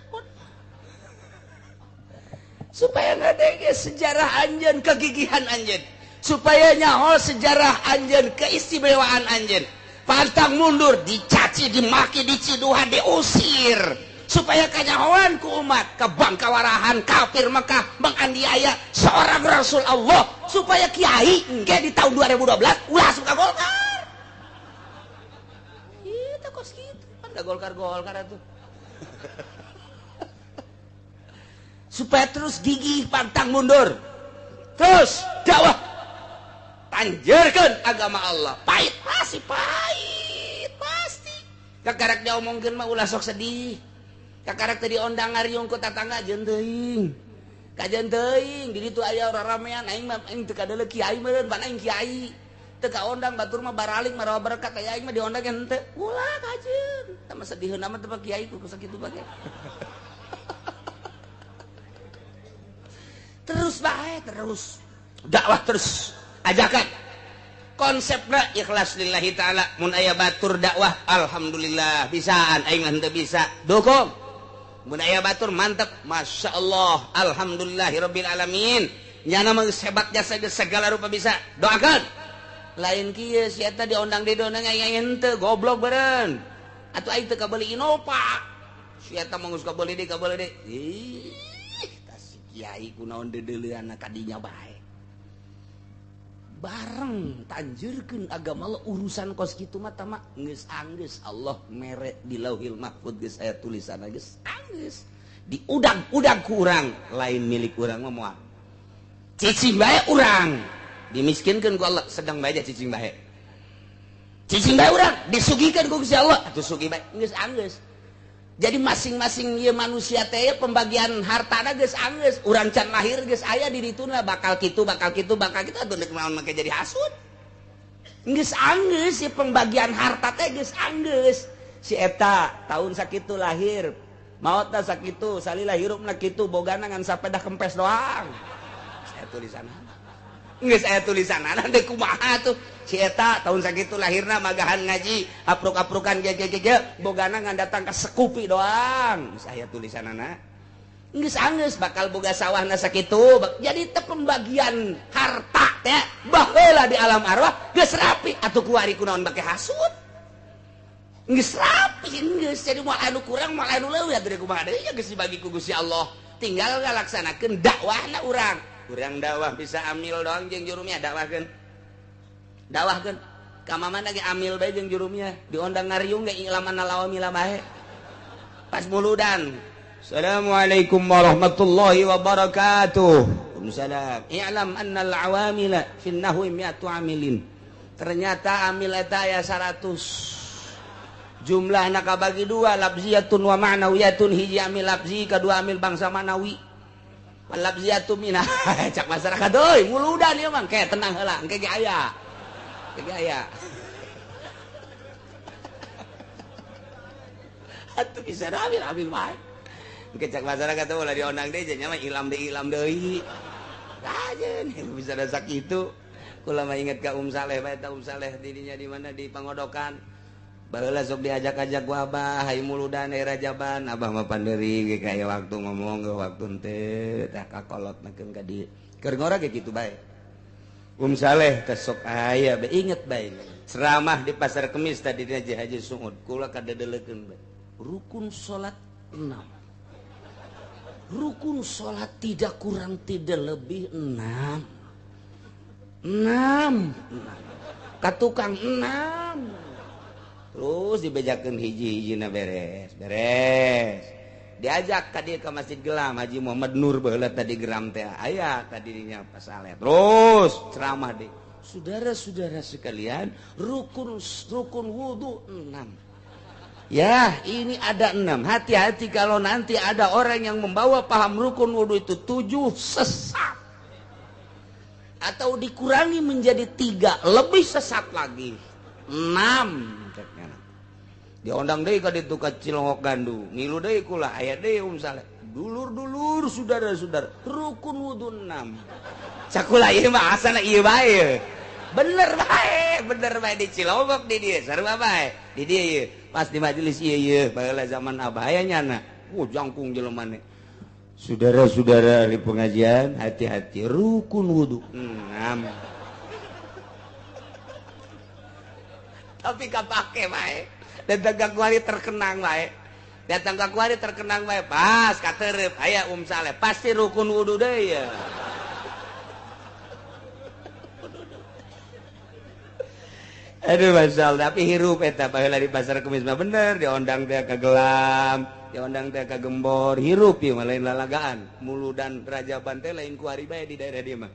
Supaya ngadenge sejarah anjeun, kegigihan anjeun, supaya nyaho sejarah anjeun, keistimewaan anjeun. Pantang mundur, dicaci, dimaki, diciduhan, diusir, supaya kanyahoan ku umat kebangkawarahan kafir Mekah menganiaya seorang Rasul Allah, supaya kiai engke di tahun 2012 ulah suka Golkar. Itu kos kitu kan da Golkar-Golkar atuh. Supaya terus gigih pantang mundur. Terus dakwah tanjerkeun agama Allah. Pahit pasti, pahit pasti. Kakarak diomongkeun mah ulah sok sedih. Kakarak teh diondang ngariung ku tatangga jeung teuing. Kajeun teuing di ditu aya raramean aing mah aing teu kadeuleu kiai meureun pan aing kiai. Teu kaondang batur mah baraling marawa berkat aya aing mah diondang henteu. Ulah kajeun. Tah mah sediheun amat teh kiai ku sakitu bae. Terus bae terus. Dakwah terus. Ajakan. Konsepna ikhlas lillahi taala. Mun aya batur dakwah alhamdulillah bisaan aing mah henteu bisa. Dukung. Mun aya batur mantep, masya Allah, alhamdulillahirabbil alamin. Nyana mah geus hebat jasa geus segala rupa bisa. Doakan. Lain kieu si eta diondang didondang aing henteu goblok beureun. Atuh aing teu kabeuli Innova. Si eta mah geus kabeuli deui kabeuli deui. Ih, tah si kiai kunaon deudeuleunna kadinya bae. Bareng tanjurkeun agama Allah urusan kos kitu mah tama geus anggeus Allah mere di Lauhil Mahfud geus aya tulisanna geus anggeus diudag-udag ku urang lain milik urang mah moal cicing bae urang dimiskinkeun ku Allah sedang bae cicing bae urang disugihkeun ku Gusti Allah atuh sugih bae geus anggeus. Jadi masing-masing ieu manusia teh pembagian hartana geus anggeus, urang can lahir geus aya di dituna bakal kitu bakal kitu bakal kitu atuh deuk naon make jadi hasud. Geus anggeus si pembagian harta teh geus anggeus. Si eta tahun sakitu lahir, maotna sakitu, salila hirupna kitu, bogana ngan sapedah kempes doang. Saya tulisanana. Geus aya tulisanana deuk kumaha tuh. Si eta tahun sakitu lahirna magahan ngaji, apruk-aprukan ge ge ge bogana ngan datang ka sekupi doang. Geus aya tulisanana. Geus anggeus bakal boga sawahna sakitu. Jadi teh pembagian harta teh baheula di alam arwah geus rapi atuh kuari kunaon bake hasud. Geus rapi geus jadi moal anu kurang moal anu leuwih atuh kumaha deui nya geus dibagi ku Gusti Allah. Tinggal ngalaksanakeun dakwahna urang. Urang dakwah bisa amil doang jeung jurumnya dakwahkeun. Dakwahkeun ka mamana ge amil bae jeung jurumnya diondang ngariung ge ilaman lawamila bae. Pas muludan. Assalamualaikum warahmatullahi wabarakatuh. Waalaikumsalam. I'lam annal awamila fin nahwi mi'atu amilin. Ternyata amil eta aya 100. Jumlahna kabagi dua, lafziyatun wa ma'nawiyatun. Hiji amil lafzi, kadua amil bangsa ma'nawi. Lafziyatun minah. Cak masyarakat euy, muludan ieu mah ke tenang heula, engke ge aya. Engke ge aya. Atuh bisa amil amil bae. Engke cak masyarakat teh ulah diondang deui nya mah ilam deui. Kajeun bisa da sakitu. Kula mah inget ka Saleh bae ta Saleh dirinya di mana di Pangodokan. Baheula sok diajak-ajak ku abah hayu muludan daerah Jaban abah mah panderi ge kaya waktu ngomong ge waktu henteu tah kakolot nakeun ka dieu. Keur ngora ge kitu bae. Saleh teh sok aya bae inget bae. Ceramah di pasar Kemis tadi dina Haji Suud kula kadedelekeun bae. Rukun salat 6. Rukun salat tidak kurang tidak lebih 6. 6. Ka tukang 6. Terus dibejakeun hiji-hijina beres, beres. Diajak ka dieu ka Masjid Gelam Haji Muhammad Nur baheula tadi geram teh aya tadi dinya Pak Saleh. Terus ceramah deui. Saudara-saudara sekalian, rukun wudu 6. Ya, ini ada 6. Hati-hati kalau nanti ada orang yang membawa paham rukun wudu itu 7 sesat. Atau dikurangi menjadi 3, lebih sesat lagi. 6. Diondang deui ka ditu ka Cilongok Gandu. Ngilu deui kula aya deui Saleh. Dulur-dulur saudara-saudara, rukun wudu 6. Cakula ieu mah asana ieu bae. Bener bae di Cilongok di dieu sarua bae. Di dieu ieu pas di majelis ieu ieu baheula zaman abah aya nyana. Jangkung jelema ne. Saudara-saudara ahli pengajian, hati-hati rukun wudu 6. Tapi kapake bae. Datang ka kuari terkenang bae. Datang ka kuari terkenang bae. Pas katerep aya Saleh pasti rukun wudu deui ya. Aduh masal tapi hirup eta baheula di pasar Kemis mah bener diondang teh ka Gelam, diondang teh ka Gembor, hirup ieu mah lain lalagaan. Muludan Rajaban teh lain kuari bae di daerah dieu mah.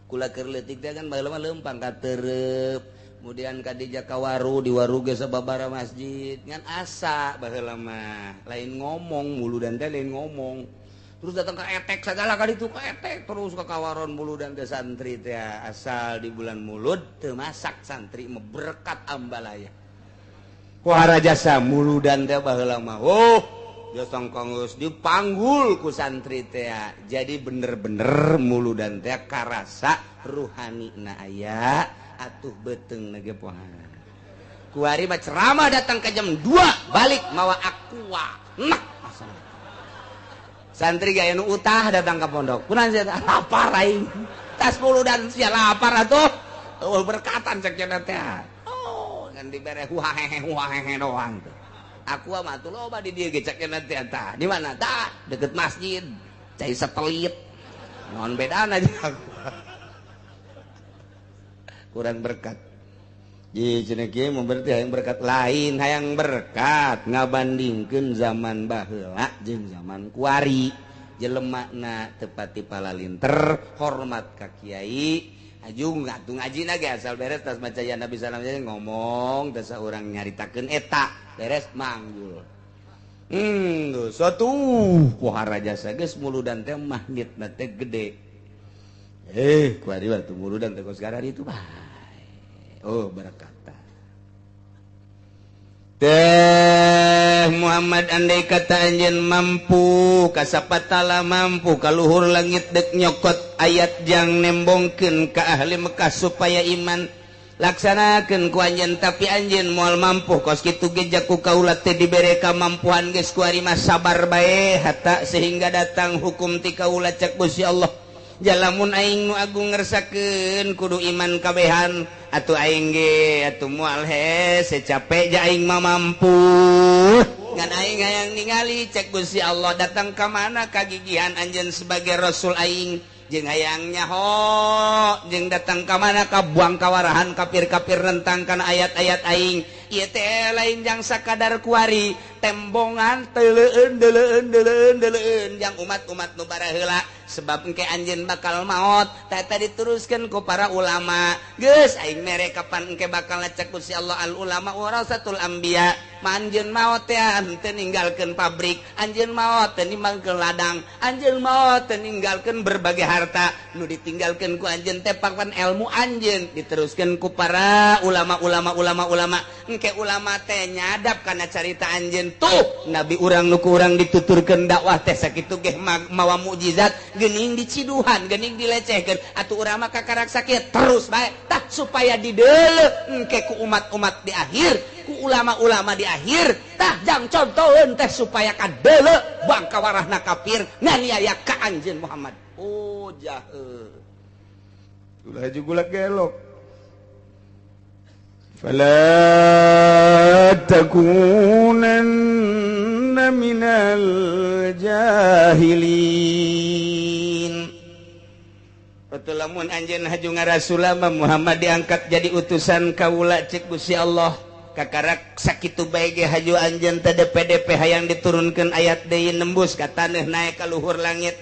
Kula keur leutik teh kan baheula mah leumpang katerep. Kemudian kadija kawaru di waru ge sababara masjid ngan asa baheula mah lain ngomong muludan teh lain ngomong terus datang ke etek sagala ka ditu ka etek terus ka kawaron muludan teh santri teh asal di bulan mulud teu masak santri mah berkat ambalaya kuara jasa muludan teh baheula mah oh jasa geus dipanggul ku santri teh jadi bener-bener muludan teh karasa ruhani na aya atuh beteng nage pohan. Kuari mah ceramah datang ke jam 2 balik mawa aqua. Nah, santri gaya nu utah datang ke pondok. Kunaon sia lapar aing. Tas muludan sia lapar atuh. Oh berkatan cek cenah teh. Oh, ngan dibere huahehe huahehe doang tuh. Aqua mah atuh loba di dieu ge cek cenah teh tah. Di mana tah? Deket masjid. Cai setelit. Naon bedana jeung aqua. Kurang berkat. Ji cenah kieu mah berarti hayang berkat lain, hayang berkat ngabandingkeun zaman baheula jeung zaman kuari. Jelemana teu pati palalinter, hormat ka kiai, ajung atuh ngajina ge asal beres tas maca ya Nabi salam ngomong teh saurang nyaritakeun eta, beres manggul. Satu pohara jasa geus muludan teh magnetna teh gede. Kuari waktu muludan teh kos garar itu bae. Oh berkata teh Muhammad andai kata anjeun mampu kasapatala mampu kaluhur langit dek nyokot ayat jang nembongkeun ka ahli Mekah supaya iman laksanakeun ku anjeun tapi anjeun moal mampu kos kitu ge jaku kaula teh dibere kamampuan geus kuari mah sabar bae hatta sehingga datang hukum ti kaula cek Gusti Allah. Jalamun aing nu agung ngersakeun kudu iman kabehan atuh aing ge atuh moal hese capek ja aing mah mampu ngan aing hayang ningali cek Gusti Allah datang ka mana kagigihan anjeun sebagai rasul aing jeung hayang nyaho jeung datang ka mana ka buang kawarahan kafir-kafir nentang kana ayat-ayat aing ieu teh lain jang sakadar kuari tembongan teuleun deuleun deuleun deuleun jang umat-umat nu baraheula sebab engke anjeun bakal maot tah diteruskeun ku para ulama geus aing mere kapan engke bakal ngecek Gusti Allah al ulama warasatul anbiya ma anjeun maot teh henteu ninggalkeun pabrik anjeun maot teu ninggalkeun ladang anjeun maot teu ninggalkeun berbagai harta nu ditinggalkeun ku anjeun teh papan ilmu anjeun diteruskeun ku para ulama-ulama ulama-ulama engke ulama teh nyadap kana carita anjeun tuh nabi urang nu ku urang dituturkeun dakwah teh sakitu ge mawa mukjizat geuning diciduhan geuning dilecehkeun atuh urang mah kakarak sakit terus bae tah supaya dideuleu engke ku umat-umat di akhir ku ulama-ulama di akhir tah jang contoheun teh supaya kadeuleu bangka warahna kafir nganiaya ka anjeun Muhammad. Oh jahe ulah juga gelok. Fala takunanna minal jahilin. Betul lamun anjeun haju ngarasulama Muhammad diangkat jadi utusan kaula cek Gusti Allah kakarak sakitu bae ge haju anjeun teh DPDP hayang diturunkeun ayat deui nembus ka taneuh naek ka luhur langit.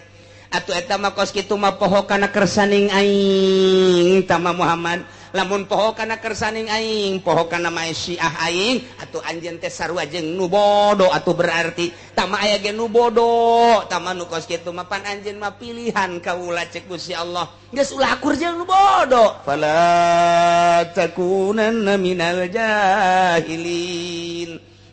Atuh eta mah kos kitu mah poho kana kersaning aing tama Muhammad. Lamun poho kana kersaning aing, poho kana maesyiah aing, atuh anjeun teh sarua jeung nu bodo atuh berarti tama aya ge nu bodo, tama nu kos kitu mah pan anjeun mah pilihan kaula cek Gusti Allah. Geus ulah akur jeung nu bodo. Fala takunanna minal jahilin.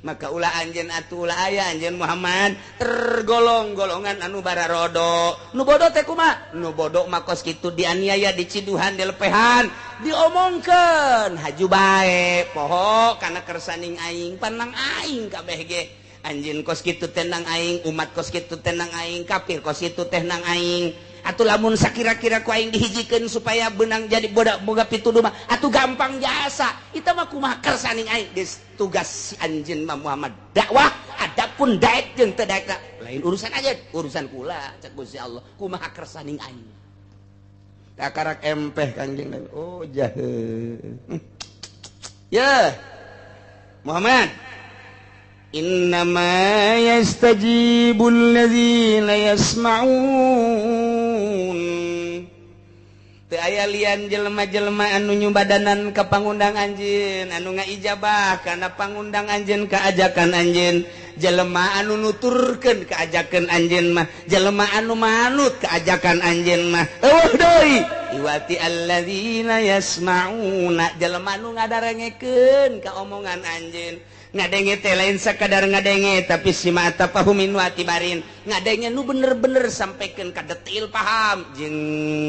Maka ulah anjeun atuh ulah aya anjeun Muhammad tergolong golongan anu bararodo. Nu bodo teh kumaha? Nu bodo mah kos kitu dianiaya, diciduhan, dilepehan, diomongkeun haju bae poho kana kersaning aing, panang aing kabeh ge. Anjeun kos kitu teh nang aing, umat kos kitu teh nang aing, kafir kos kitu teh nang aing. Atuh lamun sakira-kira ku aing dihijikeun supaya benang jadi bodak boga pituduh mah atuh gampang jasa. Eta mah kumaha kersaning aing geus tugas si anjeun mah Muhammad dakwah, adapun daek jeung teu daek lain urusan aja, urusan kula cek Gusti Allah kumaha kersaning aing. Takarak empeh Kangjeng Nabi. Oh jahe. Ya Muhammad, innama yastajibul ladzina yasma'un. Teu aya lian jelema-jelema anu nyubadanan ka pangundang anjeun, anu ngaijabah kana pangundang anjeun ka ajakan anjeun, jelema anu nuturkeun ka ajakan anjeun mah, jelema anu manut ka ajakan anjeun mah. Eueuh deui iwati alladzina yasma'una, jelema anu ngadarengekeun ka omongan anjeun. Ngadenge teh lain sakadar ngadenge tapi sima tafahumin wa tibarin, ngadenge nu bener-bener sampaikan ka detil paham jeung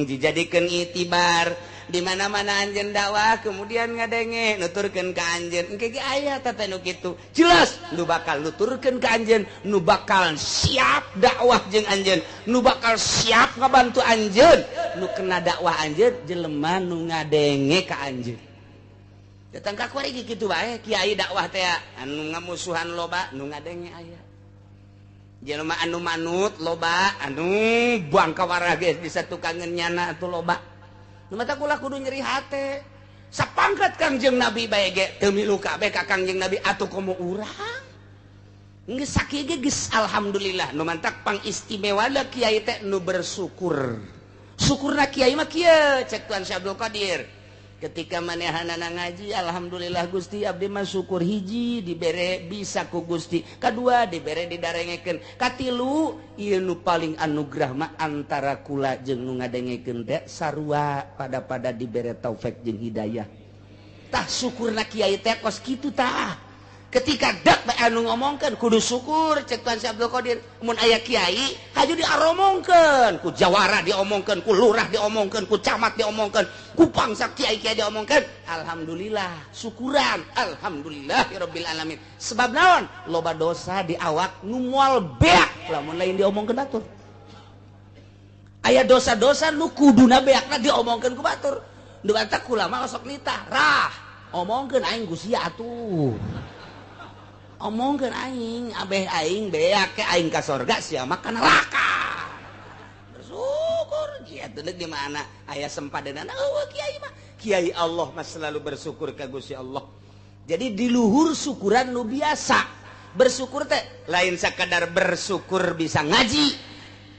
dijadikeun itibar. Di mana-mana anjeun dakwah kemudian ngadenge nuturkeun ka anjeun engke ge aya teh nu kitu jelas nu bakal nuturkeun ka anjeun, nu bakal siap dakwah jeung anjeun, nu bakal siap ngabantu anjeun, nu kena dakwah anjeun jelema nu ngadenge ka anjeun. Datang ka kuari kitu bae kiai dakwah teh anu ngamusuhan loba nu ngadenge aya. Jelema anu manut loba anu buang ka warah geus bisa tukangeun nyana atuh loba. Nu mata kula kudu nyeri hate. Sapangkat Kangjeng Nabi bae ge teu milu kabeh ka Kangjeng Nabi atuh komo urang. Geus sakieu ge geus alhamdulillah nu mantak pangistimewana kiai teh nu bersyukur. Syukurna kiai mah kieu cek Tuan Syekh Abdul Qadir. Ketika manehanana ngaji alhamdulillah Gusti abdi mah syukur hiji dibere bisa ku Gusti, kadua dibere didarengekeun, katilu ieu nu paling anugerah mah antara kula jeung nu ngadengekeun teh sarua pada-pada dibere taufik jeung hidayah. Tah syukurna kiai teh kos kitu tah. Ketika dak bae anu ngomongkeun kudu syukur cek Tuan Syekh Abdul Qadir. Mun aya kiai haju diaromongkeun, ku jawara diomongkeun, ku lurah diomongkeun, ku camat diomongkeun, ku bangsa kiai-kiai diomongkeun. Alhamdulillah, syukuran, alhamdulillahirabbil alamin. Sebab naon? Loba dosa di awak nu moal beak lamun lain diomongkeun batur. Aya dosa-dosa nu kuduna beakna diomongkeun ku batur. Nu batak ulama osok nitah, rah, omongkeun aing ku sia atuh. Omongkeun aing, abeh aing beak ke aing ka sorga sia mah ka neraka. Bersyukur kieu teh di mana aya sempadanana eueuh kiai mah. Kiai Allah mah selalu bersyukur ka Gusti Allah. Jadi di luhur syukuran nu biasa. Bersyukur teh lain sakadar bersyukur bisa ngaji.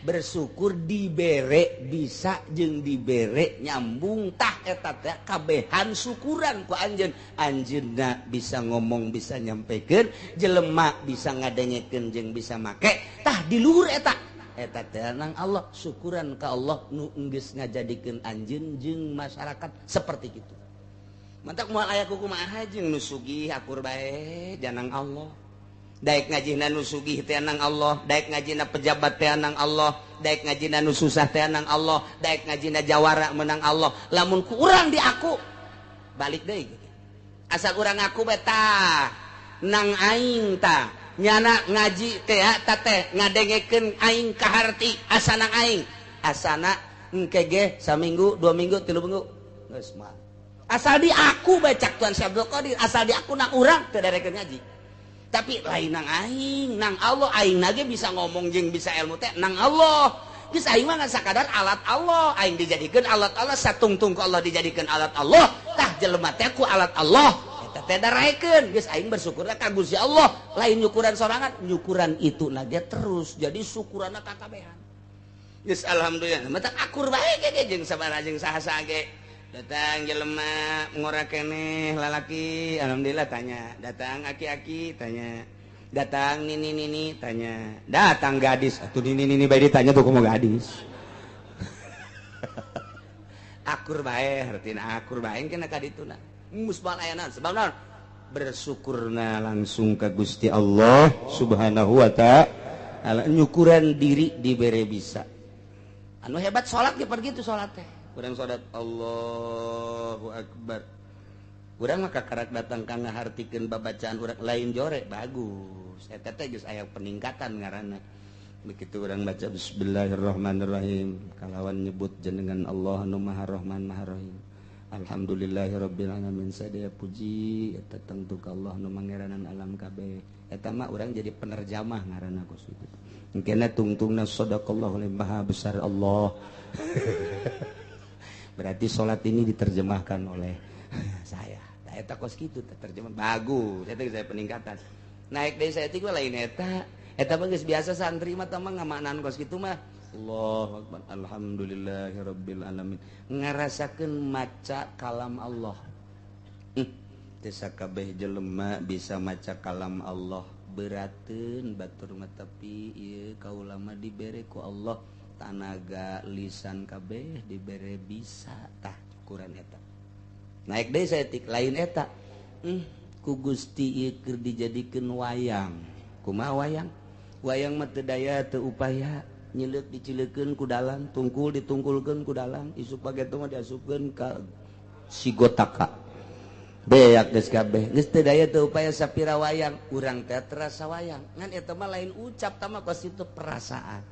Bersyukur dibere bisa jeung dibere nyambung tah eta teh kabehan syukuran ku anjeun. Anjeunna bisa ngomong bisa nyampekeun, jelema bisa ngadengekeun jeung bisa make tah di luhur eta. Eta teh nang Allah syukuran ka Allah nu geus ngajadikeun anjeun jeung masyarakat seperti kitu. Mantak moal aya kumaha jeung nu sugih akur bae janang Allah. Daek ngajina nu sugih teh nang Allah, daek ngajina pejabat teh nang Allah, daek ngajina nu susah teh nang Allah, daek ngajina jawara menang Allah. Lamun ku urang di aku balik deui. Asal urang ngaku beta nang aing ta nyana ngaji teh ta teh ngadengekeun aing kaharti asana aing asana engke ge saminggu 2 minggu 3 minggu geus mah asal di aku bae cak Tuan Syekh Abdul Qadir asal di aku nang urang teu darekeun ngaji tapi lain nang aing nang Allah aing nage bisa ngomong jeung bisa ilmu teh nang Allah geus aing mah sakadar alat Allah aing dijadikeun alat Allah satungtung ku Allah dijadikeun alat Allah tah jelema teh ku alat Allah eta teh daraekeun geus aing bersyukurna ka Gusti Allah lain nyukuran sorangan nyukuran itu nage terus jadi syukuranna kakabehan geus alhamdulillah mata akur bae ge jeung sabaraha jeung saha-saha ge datang jelema ngora keneh lalaki alhamdulillah tanya datang aki-aki tanya datang nini-nini tanya datang gadis atuh nini-nini bae ditanya tuh kumaha gadis akur bae hartina akur bae kena ka dituna musbal ayana sebab naon bersyukurna langsung ka Gusti Allah Subhanahu wa ta'ala nyukuran diri dibere bisa anu hebat salat ge pergi tuh salat teh urang salat Allahu Akbar urang mah kakarak datang ka ngahartikeun babacaan urang lain jore bagus eta teh geus aya peningkatan ngaranna begitu urang baca bismillahirrahmanirrahim kalawan nyebut jenengan Allah nu Maha Rahman Maha Rahim alhamdulillahirabbil alamin sadaya puji eta tangtu ka Allah nu mangeranan alam kabeh eta mah urang jadi penerjemah ngaranna kos kitu engkena tungtungna sadaqallahu maha besar Allah. Berarti salat ini diterjemahkan oleh saya. Nah, eta kos kitu terjemah bagus. Eta saya peningkatan. Naik deui saya teh lain eta. Eta mah geus biasa santri mah tah mah ngamaknaan kos kitu mah. Allahu akbar alhamdulillahirabbil alamin. Ngarasakeun maca kalam Allah. Teu sakabeh jelema bisa maca kalam Allah. Berateun batur mah tapi ieu kaula mah dibere ku Allah tanaga lisan kabeh dibere bisa tah ukuran eta naik deui saeutik lain eta ku Gusti ieu keur dijadikeun wayang kumaha wayang wayang mah teu daya teu upaya nyileuk dicileukeun ku dalang tungkul ditungkulkeun ku dalang isuk pageto mah diasupkeun ka sigotaka beak geus kabeh geus teu daya teu upaya sapira wayang urang teh terasa wayang ngan eta mah lain ucap tah mah kos itu perasaan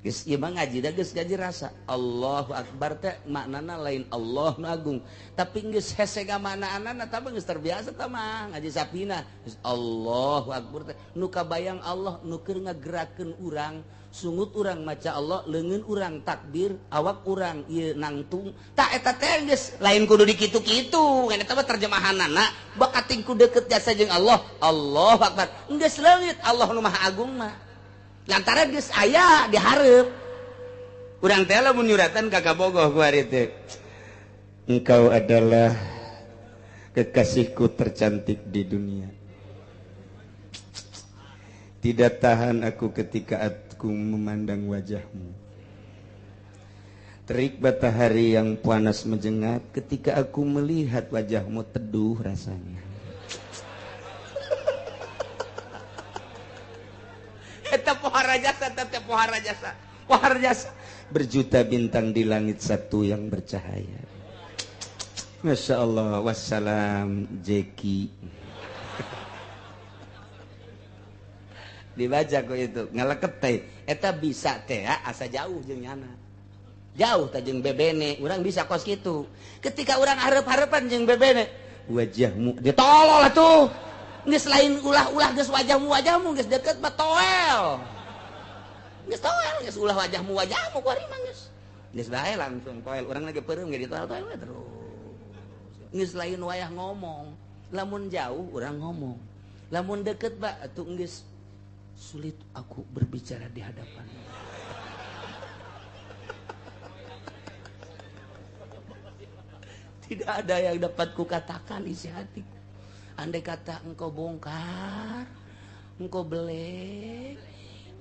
geus ieu mah ngaji da geus ngaji rasa Allahu akbar teh maknana lain Allah nu agung tapi geus hese gamanaanana tah geus terbiasa tah mah ngaji sapina geus Allahu akbar teh nu kabayang Allah nu keur ngagerakeun urang sungut urang maca Allah leungeun urang takbir awak urang ieu nangtung tah eta teh geus lain kudu dikitu-kitu ngan eta mah terjemahanana bakating ku deukeut jasa jeung Allah Allahu akbar geus leungit Allah nu maha agung mah lantaran geus aya dihareup urang teh lamun nyuratan ka kabogoh ku ari teh engkau adalah kekasihku tercantik di dunia tidak tahan aku ketika aku memandang wajahmu terik matahari yang panas menjengat ketika aku melihat wajahmu teduh rasanya. Eta pohara jasa teh pohara jasa pohara jasa berjuta bintang di langit satu yang bercahaya. Masya Allah wassalam Jeki. Dibaca kok itu ngaleket teh eta bisa teh asa jauh jeung nyana jauh teh jeung bebene urang bisa kos kitu ketika urang hareup-hareupan jeung bebene wajahmu ditolol atuh geus lain ulah-ulah geus wajahmu geus deket mah toel geus toel geus ulah wajahmu ku ari mah geus geus bae langsung toel urang lagi peureum ge ditolol-tolol terus geus lain wayah ngomong lamun jauh urang ngomong lamun deket ba atuh geus sulit aku berbicara di hadapan. Tidak ada yang dapat kukatakan isi hatiku. Andai kata engkau bongkar, engkau belek,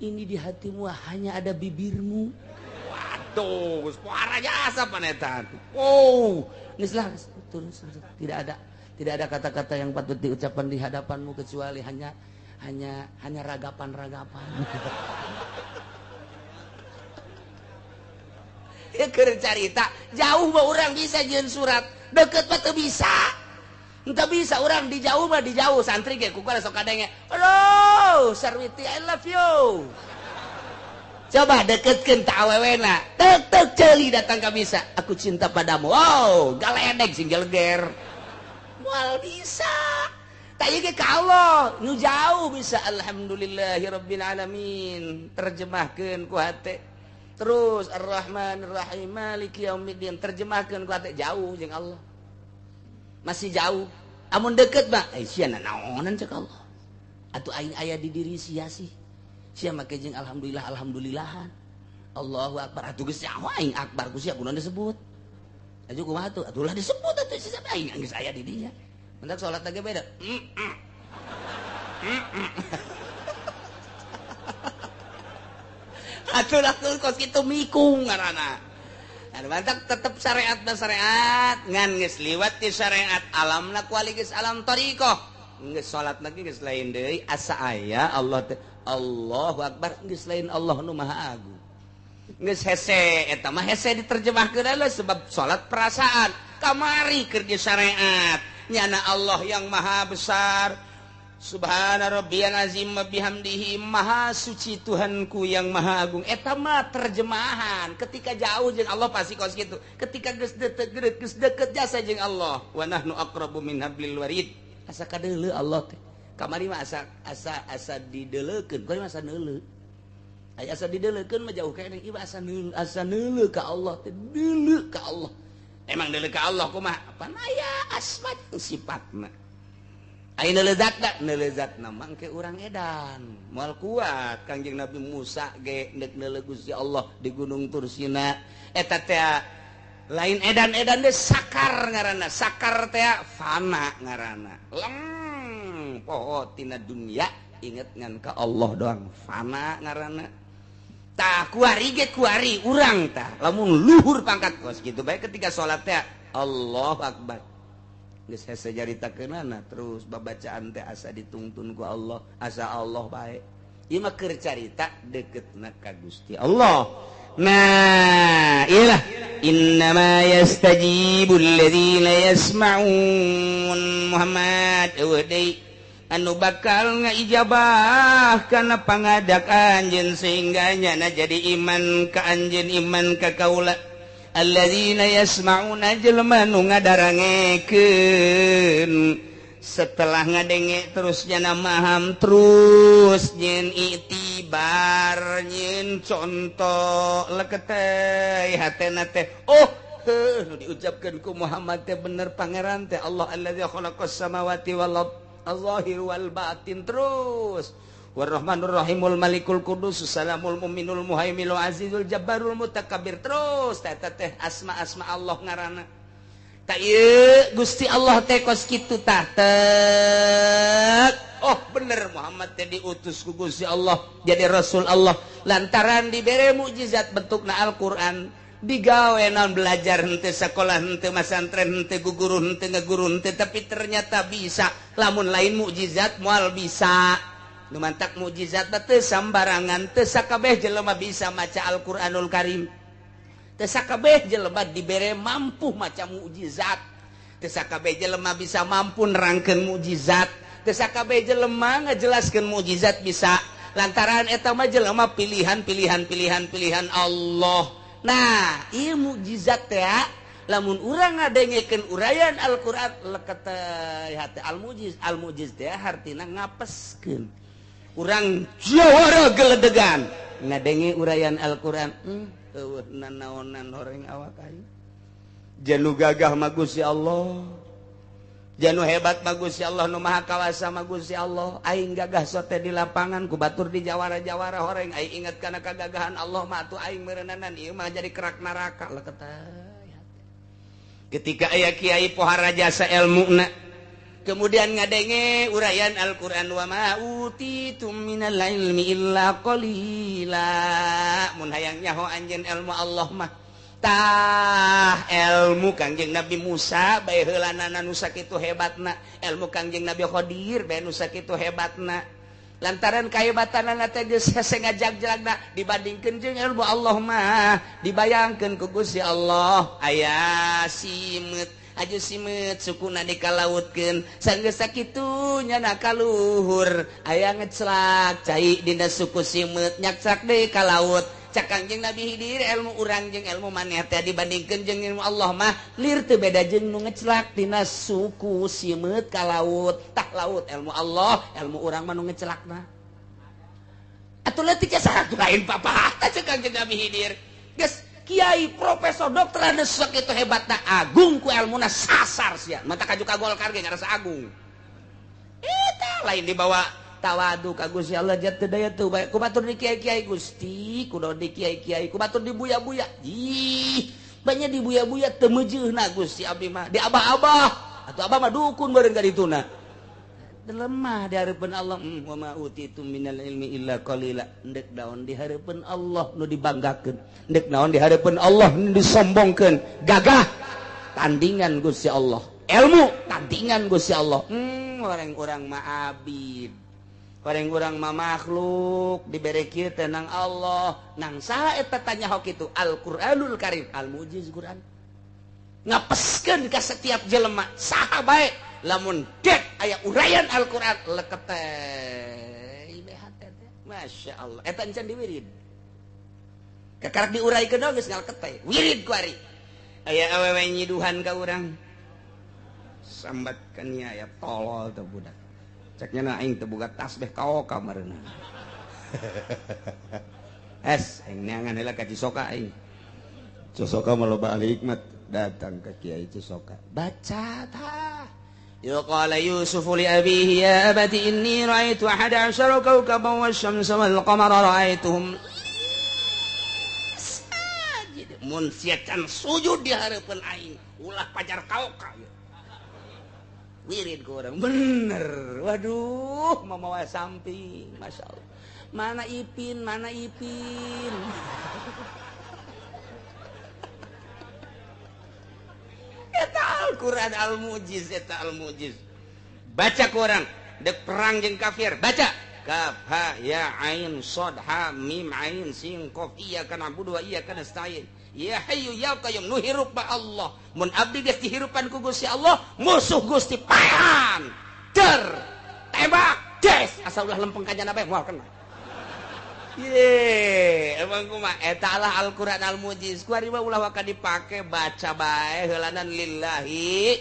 ini di hatimu hanya ada bibirmu. Waduh, suara jasa panetan. Oh, geus lah turun tidak ada kata-kata yang patut diucapkan di hadapanmu kecuali hanya ragapan-ragapan. Ya keur carita, jauh mah urang bisa jeung surat, deket mah teu bisa. Entah bisa orang di jauh mah di jauh santri ge ku sok kadenge. Halo, Sarwiti I love you. Coba deketkeun ta awewena. Tek tek ceuli datang ka bisa. Aku cinta padamu. Wow, galedeg sing geleger. Moal bisa. Tak ieu ge ka Allah, nu jauh bisa alhamdulillahirabbil alamin. Terjemahkeun ku hate. Terus Ar-Rahmanir-Rahim Maliki yaumiddin terjemahkeun ku hate jauh jeung Allah. Masih jauh. Amun deket mah sia naonan cek Allah. Atuh aing aya di diri sia sih. Sia make jeung alhamdulillah alhamdulillahan. Allahu akbar atuh geus nyaho aing akbar ku sia kunaon disebut. Atuh kumaha tuh? Atuh lah disebut atuh sia aing geus aya di dinya. Mentak salat lagi beda. Atuh lah kos kitu mikung ngaranna. Mantap tetep syariat dan syariat ngan geus liwat di syariat alamna kuali geus alam thariqah geus salat lagi geus lain deui asa aya Allah teh Allahu akbar geus lain Allah nu maha agung geus hese eta mah hese diterjemahkeun lah sebab salat perasaan kamari keur di syariat nyana Allah yang maha besar Subhana rabbiyal azim wa bihamdihi maha suci Tuhanku yang maha agung. Eta mah terjemahan ketika jauh jeung Allah pasti kos kitu. Ketika geus deket geus deket jasa jeung Allah. Wa nahnu aqrabu min hablil warid. Asa kadeuleu Allah teh. Kamari mah asa asa asa dideleukeun, kamari mah asa neuleu. Aya asa dideleukeun mah jauh keneh ieu asa neuleu, asa neuleu ka Allah teh, deuleu ka Allah. Emang deuleu ka Allah kumaha? Pan aya asma jeung sifatna. Ayeuna lezatna, neulezatna mangke urang edan. Moal kuat Kangjeng Nabi Musa ge neuk neuleuh Gusti Allah di Gunung Tursina. Eta teh lain edan-edan deui sakar ngaranna. Sakar teh fana ngaranna. Leng poho tina dunya inget ngan ka Allah doang fana ngaranna. Tah kuari ge kuari urang tah lamun luhur pangkat kos kitu bae ketika salat teh Allahu Akbar. Geus hese caritakeunana terus babacaan teh asa ditungtun ku Allah, asa Allah bae. Ieu mah keur carita deketna ka Gusti Allah. Nah, ieu lah innama yastajibul ladzina yasma'un Muhammad eueuh deui anu bakal ngaijabah kana pangadak anjeun sehingga nyana jadi iman ka anjeun iman ka kaula. Alladzina yasma'una jelema nu ngadarangekeun setelah ngadenge terus jana maham terus nyen itibar nyen contoh leketeh hatena teh oh heuh nu diucapkeun ku Muhammad teh bener pangeran teh Allah allazi khalaqas samawati wal ard az-zahir wal batin terus Warrahmanur Rahimul Malikul Qudus Salamul Muminul Muhaiminul Azizul Jabbarul Mutakabbir terus teh teh asma-asma Allah ngaranna. Ta ieu Gusti Allah teh kos kitu tah tek. Oh bener Muhammad teh diutus ku Gusti Allah jadi Rasul Allah lantaran dibere mukjizat bentukna Al-Qur'an digawe naon belajar henteu sakolah henteu masantren henteu guguru henteu ngaguru henteu tapi ternyata bisa lamun lain mukjizat moal bisa. Nu mantak mukjizat teh sambarangan teu sakabeh jelema bisa maca Al-Qur'anul Karim. Teu sakabeh jelema dibere mampu maca mukjizat. Teu sakabeh jelema bisa mampu nerangkeun mukjizat. Teu sakabeh jelema ngajelaskeun mukjizat bisa. Lantaran eta mah jelema pilihan-pilihan pilihan-pilihan Allah. Nah, ieu mukjizat teh lamun urang ngadengekeun uraian Al-Qur'an leket hate al-mujiz. Al-mujiz teh hartina ngapeskeun. Urang jawara geledegan ngadenge uraian Al-Qur'an eueuh nanaonan horeng awak aing janu gagah mah Gusti Allah janu hebat mah Gusti Allah nu maha kawasa mah Gusti Allah aing gagah sote di lapangan ku batur di jawara-jawara horeng aing inget kana kagagahan Allah mah atuh aing meureunana ieu mah jadi kerak neraka leket ketika aya kiai pohara jasa elmuna kemudian ngadenge uraian Al-Qur'an wa ma utitum minal ilmi illa qalila mun hayang nyaho anjeun ilmu Allah mah tah ilmu Kangjeng Nabi Musa bae heulanana nu sakitu hebatna ilmu Kangjeng Nabi Khadir bae nu sakitu hebatna Lantaran kahebatanana teh geus hese ngajag-jagna dibandingkeun jeung ilmu Allah mah dibayangkeun ku Gusti Allah aya simeut aju simeut sukuna dikalautkeun sanggeus sakitu nyana kaluhur aya ngecelak cai dina suku simeut nyakcak deui ka laut. Cak Kangjeng Nabi Hidir ilmu urang jeung ilmu maneh teh dibandingkeun jeung ilmu Allah mah lir teu beda jeung nu ngecelak tina suku simeut ka laut. Tah laut ilmu Allah, ilmu urang mah nu ngecelakna. Atuh leutik saha lain papah tah cek Kangjeng Nabi Hidir. Geus kiai profesor dokter anu sakitu hebatna agung ku ilmuna sasar sia. Mata kaju ka Golkar ge ngarasa agung. Eta lain dibawa tawadu ka Gusti Allah jat teu daya teu bae ku batur di kiai-kiai Gusti kudu di kiai-kiai ku batur di buya-buya ih banyak di buya-buya teu meujeuhna Gusti abdi mah di abah-abah atuh abah mah dukun bareng ka dituna lemah di hareupeun Allah. Wa ma utitu minal ilmi illa qalila. Endek naon di hareupeun Allah nu dibanggakeun, endek naon di hareupeun Allah nu disombongkeun. Gagah tandingan Gusti Allah, ilmu tandingan Gusti Allah. Orang-orang mah abid, orang-orang mah makhluk dibere kieu teh nang Allah. Nang saha eta tanya hok itu Al-Qur'anul Karim, al-mujiz Qur'an. Ngapeskeun ka setiap jelema saha bae lamun dek aya uraian Al-Qur'an leket teh hate teh. Masya Allah eta encan diwirid. Kakarak diuraikeun geus ngaleket teh. Wirid ku ari. Aya awewe nyiduhan ka urang. Sambatkeun nya aya tolol teh budak. Ceknya na aing teu boga tasbih kaoka mareuna. Es aing neangan heula ka Cisoka aing. Cisoka mah loba ahli hikmat, datang ke Kiai Cisoka. Baca tah. Ya qala Yusuf li abihi ya abati inni ra'aitu ahada asyara kawkaban wasyamsa wal qamara ra'aituhum sajid. Mun sia can sujud di hareupeun aing, ulah pajar kaoka. Wirid ku orang bener. Waduh, mamawa samping, masya Allah. Mana Ipin, mana Ipin. Eta Al-Quran al-Mujiz, eta al-Mujiz. Baca ku orang, dek perang jeung kafir, baca. Kaf ha ya ain shad ha mim ain sin qaf iyyaka na'budu wa iyyaka nasta'in. Ya hayyu ya qayyum nu hirup ba Allah. Mun abdi geus dihirupan ku Gusti Allah, musuh Gusti paehan. Der, tembak, des, asal ulah lempeng ka jana bae moal kena. Ye, emang kumaha eta lah Al-Qur'an al-Mujiz. Ku ari mah ulah waka dipake, baca bae heulanan lillahi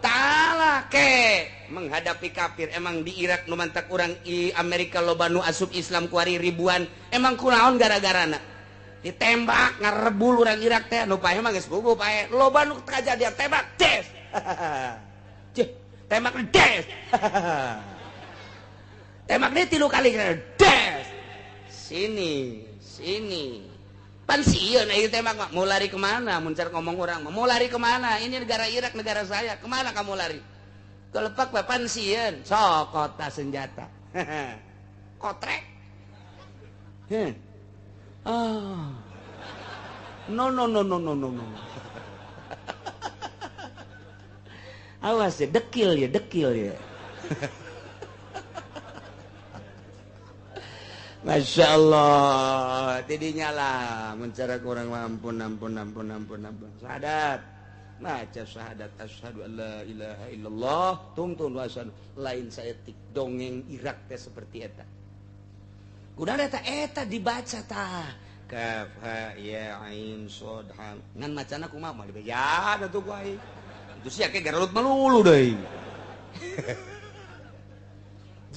ta'ala ke menghadapi kafir. Emang di Irak nu mantak urang i Amerika loba nu asup Islam ku ari ribuan. Emang kunaon gara-garana? Ditembak ngarebul urang Irak teh nu pae mah geus puguh pae. Loba nu kajadian tembak des. Cih, tembak des. Tembak deui 3 kali des. Sini, sini. Pan sieun ieu tembak mah. Mau lari kemana? Mun car ngomong urang mah, mau lari kemana? Ini negara Irak, negara saya. Kemana kamu lari? Kelepak bae pan sieun. Sok kota senjata. Kotrek. Heh. Ah. No no no no no no no. Awas ya, dekil ya, dekil ya. Masya Allah, tidinya lah mencara kurang ampun ampun ampun ampun ampun. Syahadat, baca syahadat asyhadu an la ilaha illallah, tungtun wa asyhadu lain saeutik dongeng Irak teh seperti eta. Kuda eta eta dibaca tah. Kaf ha ya ain shad ha. Ngan macana kumaha mah dibeja atuh ku aing. Itu sia ke garelut melulu deui.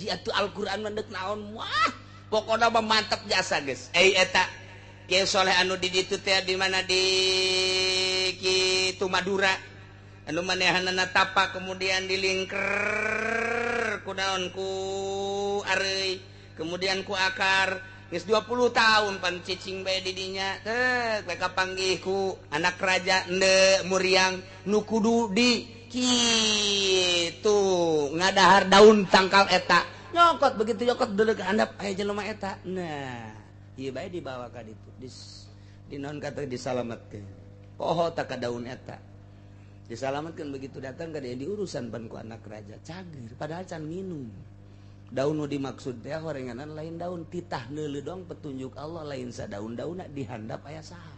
Ji atuh Al-Qur'an mah deuk naon wah. Pokona mah mantep jasa geus. Eta Kiai Soleh anu di ditu teh di mana di kitu Madura. Anu manehanana tapa kemudian dilingker ku naon ku areuy, kemudian ku akar. Geus 20 tahun pan cicing bae di dinya teh bae kapanggih ku anak raja ende muriang nu kudu di kitu ngadahar daun tangkal eta. Nyokot begitu nyokot deuleu ka handap aya jelema eta. Nah, ieu bae dibawa ka ditu. Di naon kata disalametkeun. Poho tak ka daun eta. Disalametkeun begitu datang ka dia diurusan pan ku anak raja. Cager padahal can minum. Daun nu dimaksud teh horenganan lain daun titah neuleuh doang petunjuk Allah lain sadaun-daunna dihandap aya saha.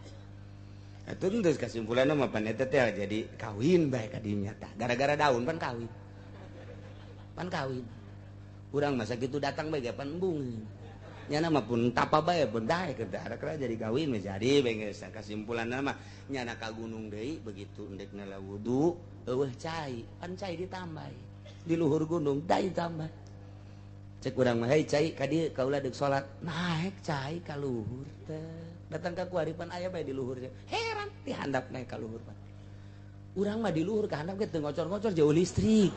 Atuh geus kasimpulanna mah pan eta teh jadi kawin bae ka dinya tah. Gara-gara daun pan kawin. Pan kawin. Urang masa kitu datang bae ge pan embung. Nyana mah pun tapa bae pun daek gara-gara jadi kawin mah jadi bae geus kasimpulanna mah nyana ka gunung deui begitu endek nala wudu eueuh cai, pan cai ditambah. Di luhur gunung dai tambah. Cek urang mah, hei cai ka dieu kaula deuk salat. Naek cai ka luhur teh. Datang ka kuari pan aya bae di luhur teh. Heran dihandap naek ka luhur pan. Urang mah di luhur ka handap ge teu ngocor-ngocor jauh listrik.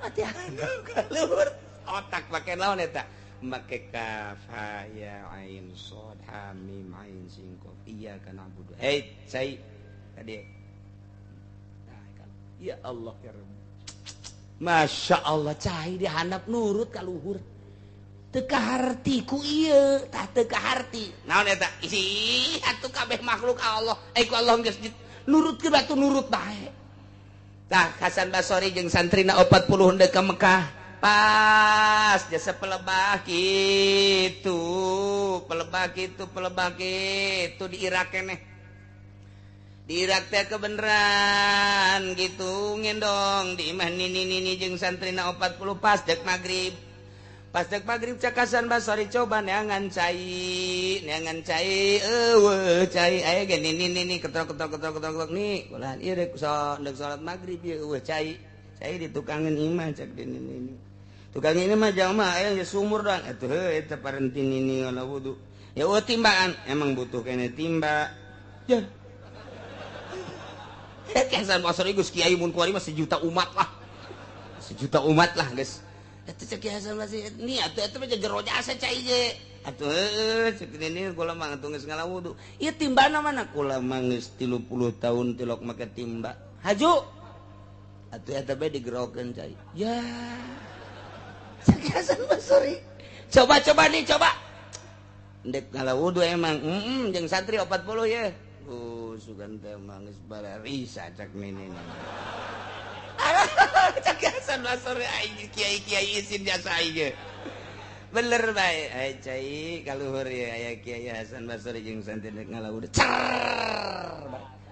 Mati handap ka luhur. Otak pake naon eta? Make kaf ha ya ain shad ha mim ain sin qaf iyyaka na'budu. Hei cai ka dieu. Ya Allah ya Rabb. Masya Allah cai dihandap nurut ka luhur. Teu kaharti ku ieu, tah teu kaharti. Naon eta? Ih, atuh kabeh makhluk Allah. Eh ku Allah geus nurutkeun batu nurut bae. Tah Hasan Basori jeung santrina 40 henteu ka Mekah. Pas jasa pelebah kitu, pelebah kitu, pelebah kitu di Irak keneh. Di Irak teh kebeneran gitu ngendong di imah nini-nini jeung santrina 40 pas dek magrib. Pas dek magrib cak Hasan Basori coba neangan cai eueuh cai aya ge nini-nini ketrok-ketrok ketrok-ketrok nih ulah ieu dek salat magrib ieu eueuh cai. Cai di tukangan imah cak di nini. Tukang ini mah jamaah aya geus sumur doang atuh heuh eta parenti nini ngala wudu. Ya eueuh timbaan emang butuh kene timba. Ya. Hasan Basri geus kiai mun kuari mah sejuta umat lah. Sejuta umat lah geus. Eta cek Kiai Hasan Basri ni atuh eta mah jero jasa cai ge. Atuh heueuh cek nini kula mah atuh geus ngala wudu. Ieu timbana mana? Kula mah geus 30 tahun tilok make timba. Haju. Atuh eta bae digerokeun cai. Ya. Cek Hasan Basri. Coba-coba nih coba. Ndek ngala wudu emang jeung santri 40 ye. Sugan teh mah geus bararisa cak nini. Cak Hasan Basri aing kiai-kiai isin jasa aing. Bener bae. Ai cai kaluhur ye aya Kiai Hasan Basri jeung santri rek ngala wudu. Cer.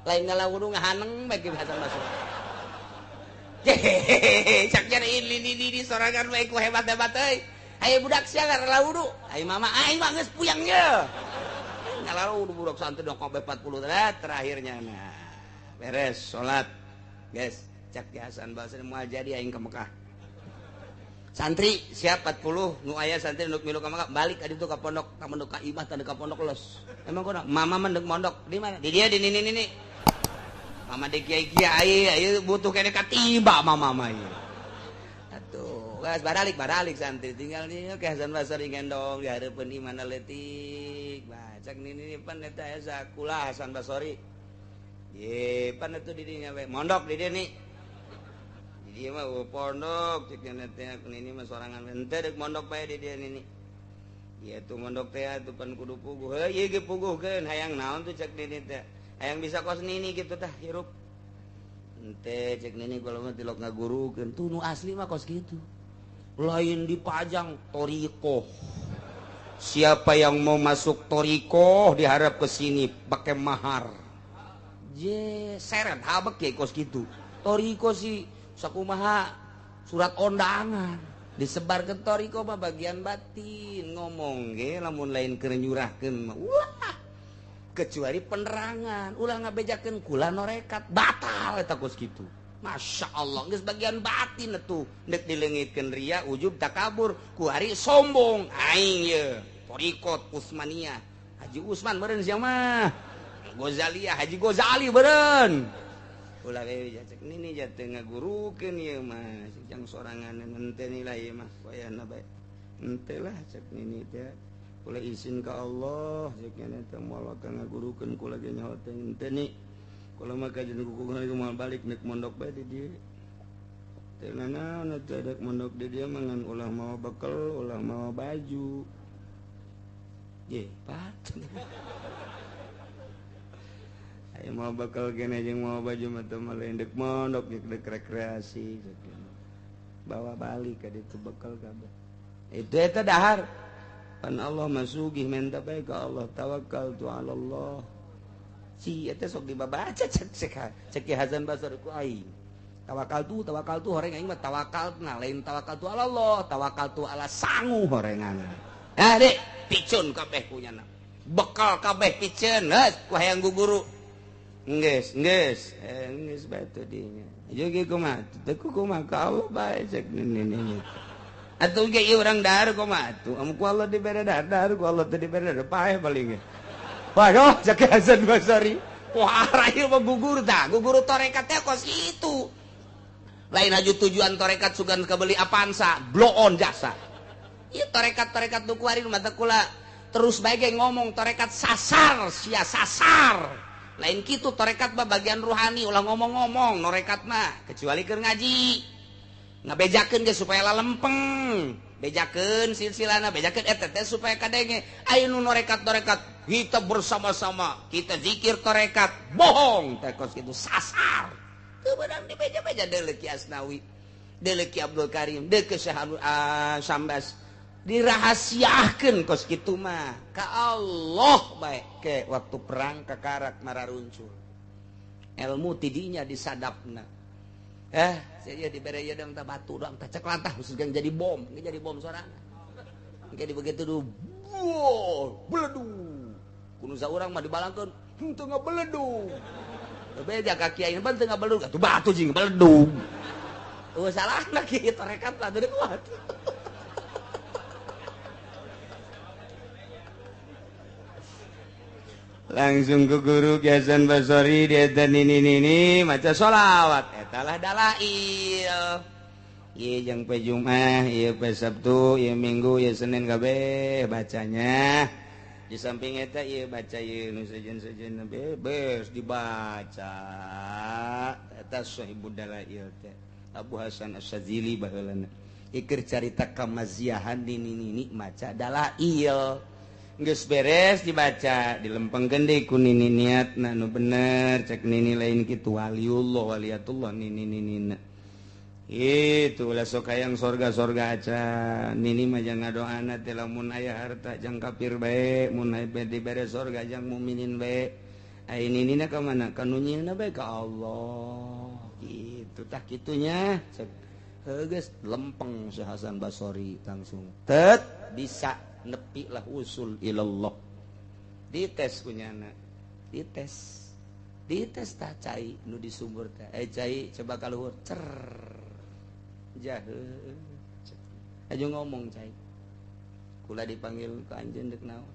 Lain ngala wudu ngahaneng bae Kiai Hasan Basri. Hehehe, cak nyari ini sorangan bae ku hebat-hebat euy. Ayo budak sia ngala wudu. Ai mama aing mah geus puyang ye. Ngala wudu budak santri dong kabeh 40 terakhirnya nah beres salat. Guys, cak Ki Hasan Basri moal jadi aing ke Mekah. Santri siap 40 nu aya santri nu milu ka Mekah balik ka ditu ka pondok, ka mondok ka imah tanda ka pondok los. Emang kunaon? Mama mah deuk mondok di mana? Di dieu di nini nini. Mama de kiai-kiai ieu butuh kene katiba mama mah ieu. Atuh, geus baralik santri tinggal di Ki Hasan Basri gendong di hareupeun imahna leutik. Cak nini pan eta aya sakulah Hasan Basri. Ye pan atuh di dinya we mondok di dieu nih. Di dieu mah pondok cek nya teh nini mah sorangan henteu deuk mondok bae di dieu nini. Ieu tuh mondok teh atuh pan kudu puguh. Heuh ieu ge puguhkeun hayang naon tuh cek nini teh. Hayang bisa kos nini kitu tah hirup. Henteu cek nini kula mah tilok ngagurukeun tuh nu asli mah kos kitu. Lain dipajang torikoh. Siapa yang mau masuk torikoh diharap ke sini pakai mahar. Je seret habek ya kos gitu. Toriko sih sakumaha surat undangan disebar ke toriko mah bagian batin ngomong ge lamun lain keur nyurahkeun mah wah kecuali penerangan ulah ngabejakeun kula norekat batal eta kos kitu. Masya Allah geus bagian batin atuh deuk dileungitkeun ria ujub takabur ku ari sombong aing ye torikot Utsmaniyah Haji Usman meureun sia mah Gozaliah Haji Gozali meureun ulah we cek nini jatuh ngagurukeun ieu mah jang sorangan henteu nilai ieu mah wayahna bae henteu lah cek nini teh kula izin ka Allah cek nini teh moal ka ngagurukeun kula ge nyaho teh henteu ni kula mah kajeun kuku moal balik nek mondok bae di dieu teh nanaon teh dek mondok di dieu mah ngan ulah mawa bekel ulah mawa baju ye pat ayo mau bakal kene jeung mau baju mah teh mah lain dek mondok dek rekreasi. Bawa balik ka ditu bekal kabeh. Itu eta dahar. Pan Allah masugih menta bae ka Allah tawakal tu ala Allah. Si eta sok dibabaca cek cek Ki Hasan Basri ku aing. Tawakal tu horeng aing mah tawakal na lain tawakal tu ala Allah, tawakal tu ala sangu horengan. Ah dek, picun kabeh punyana. Bekal kabeh piceun, geus ku hayang guguru. Geus, geus, geus batu dinya. Ieu ge kumaha? Teu kumaha ka Allah bae cek nini. Atuh ge ieu urang dahar kumaha atuh? Amun ku Allah dibere dahar, dahar ku Allah teu dibere dahar, paeh paling ge. Waduh, cek Hasan Basri. Wah, ieu mah gugur tah, gugur tarekat teh kos kitu. Lain aju tujuan tarekat sugan kebeli Avanza, blow on jasa. Ieu tarekat-tarekat nu kuari mata kula terus bae ge ngomong tarekat sasar, sia sasar. Lain kitu tarekat mah bagian ruhani ulah ngomong-ngomong norekat mah kecuali keur ngaji. Ngabejakeun ge supaya lalempeng. Bejakeun silsilana, bejakeun eta teh supaya kadenge. Aya nu norekat-norekat kita bersama-sama, kita zikir tarekat, bohong teh kos kitu sasar. Teu beunang dibeja-beja deuleu Ki Asnawi, deuleu Ki Abdul Karim, deuleu Syekh Sambas. Dirahasiakeun kos kitu mah ka Allah bae ke waktu perang kakarak mararuncul. Ilmu tidinya disadapna. Saya dibere ieu dang tah batu dang tah cek lantah khusus jadi bom, ge jadi bom sorangan. Engke di begitu du beledu. Kudu saurang mah dibalangkeun henteu ngabeledug. Beja ka kiai ban teu ngabeledug atuh batu jeung beledug. Eueuh salahna kieu tarekat lah teu kuat. Langsung ke guru Ki Hasan Basri dia dan nini maca sholawat eta lah dalail. Ieu jeung pe Jumat, ieu pe Sabtu, ieu Minggu, ieu Senin kabeh bacanya. Di samping eta ieu baca ieu nu sejen-sejen bebas dibaca. Eta sahibud dalail teh Abu Hasan Asy-Syadzili baheulana. Iker carita kamaziahan di nini maca dalail. Geus beres dibaca dilempengkeun deui ku nini niatna nu bener cek nini lain kitu waliullah waliyatullah nini ninina. Itu ulah sok hayang sorga-sorga acan nini mah jang ngadoana teh lamun aya harta jang kafir bae mun aya dibere sorga jang mukminin bae. Ai ninina ka mana ka nu nyieunna bae ka Allah. Kitu tah kitunya cek heuh geus lempeng si Hasan Basri langsung tet bisa nepi lah usul ilallah. Dites kunyana, dites, dites tah cai nu di sumur teh. Cai coba kaluhur, cer, jahe, aja ngomong cai. Kula dipanggil ke anjeun dek naon?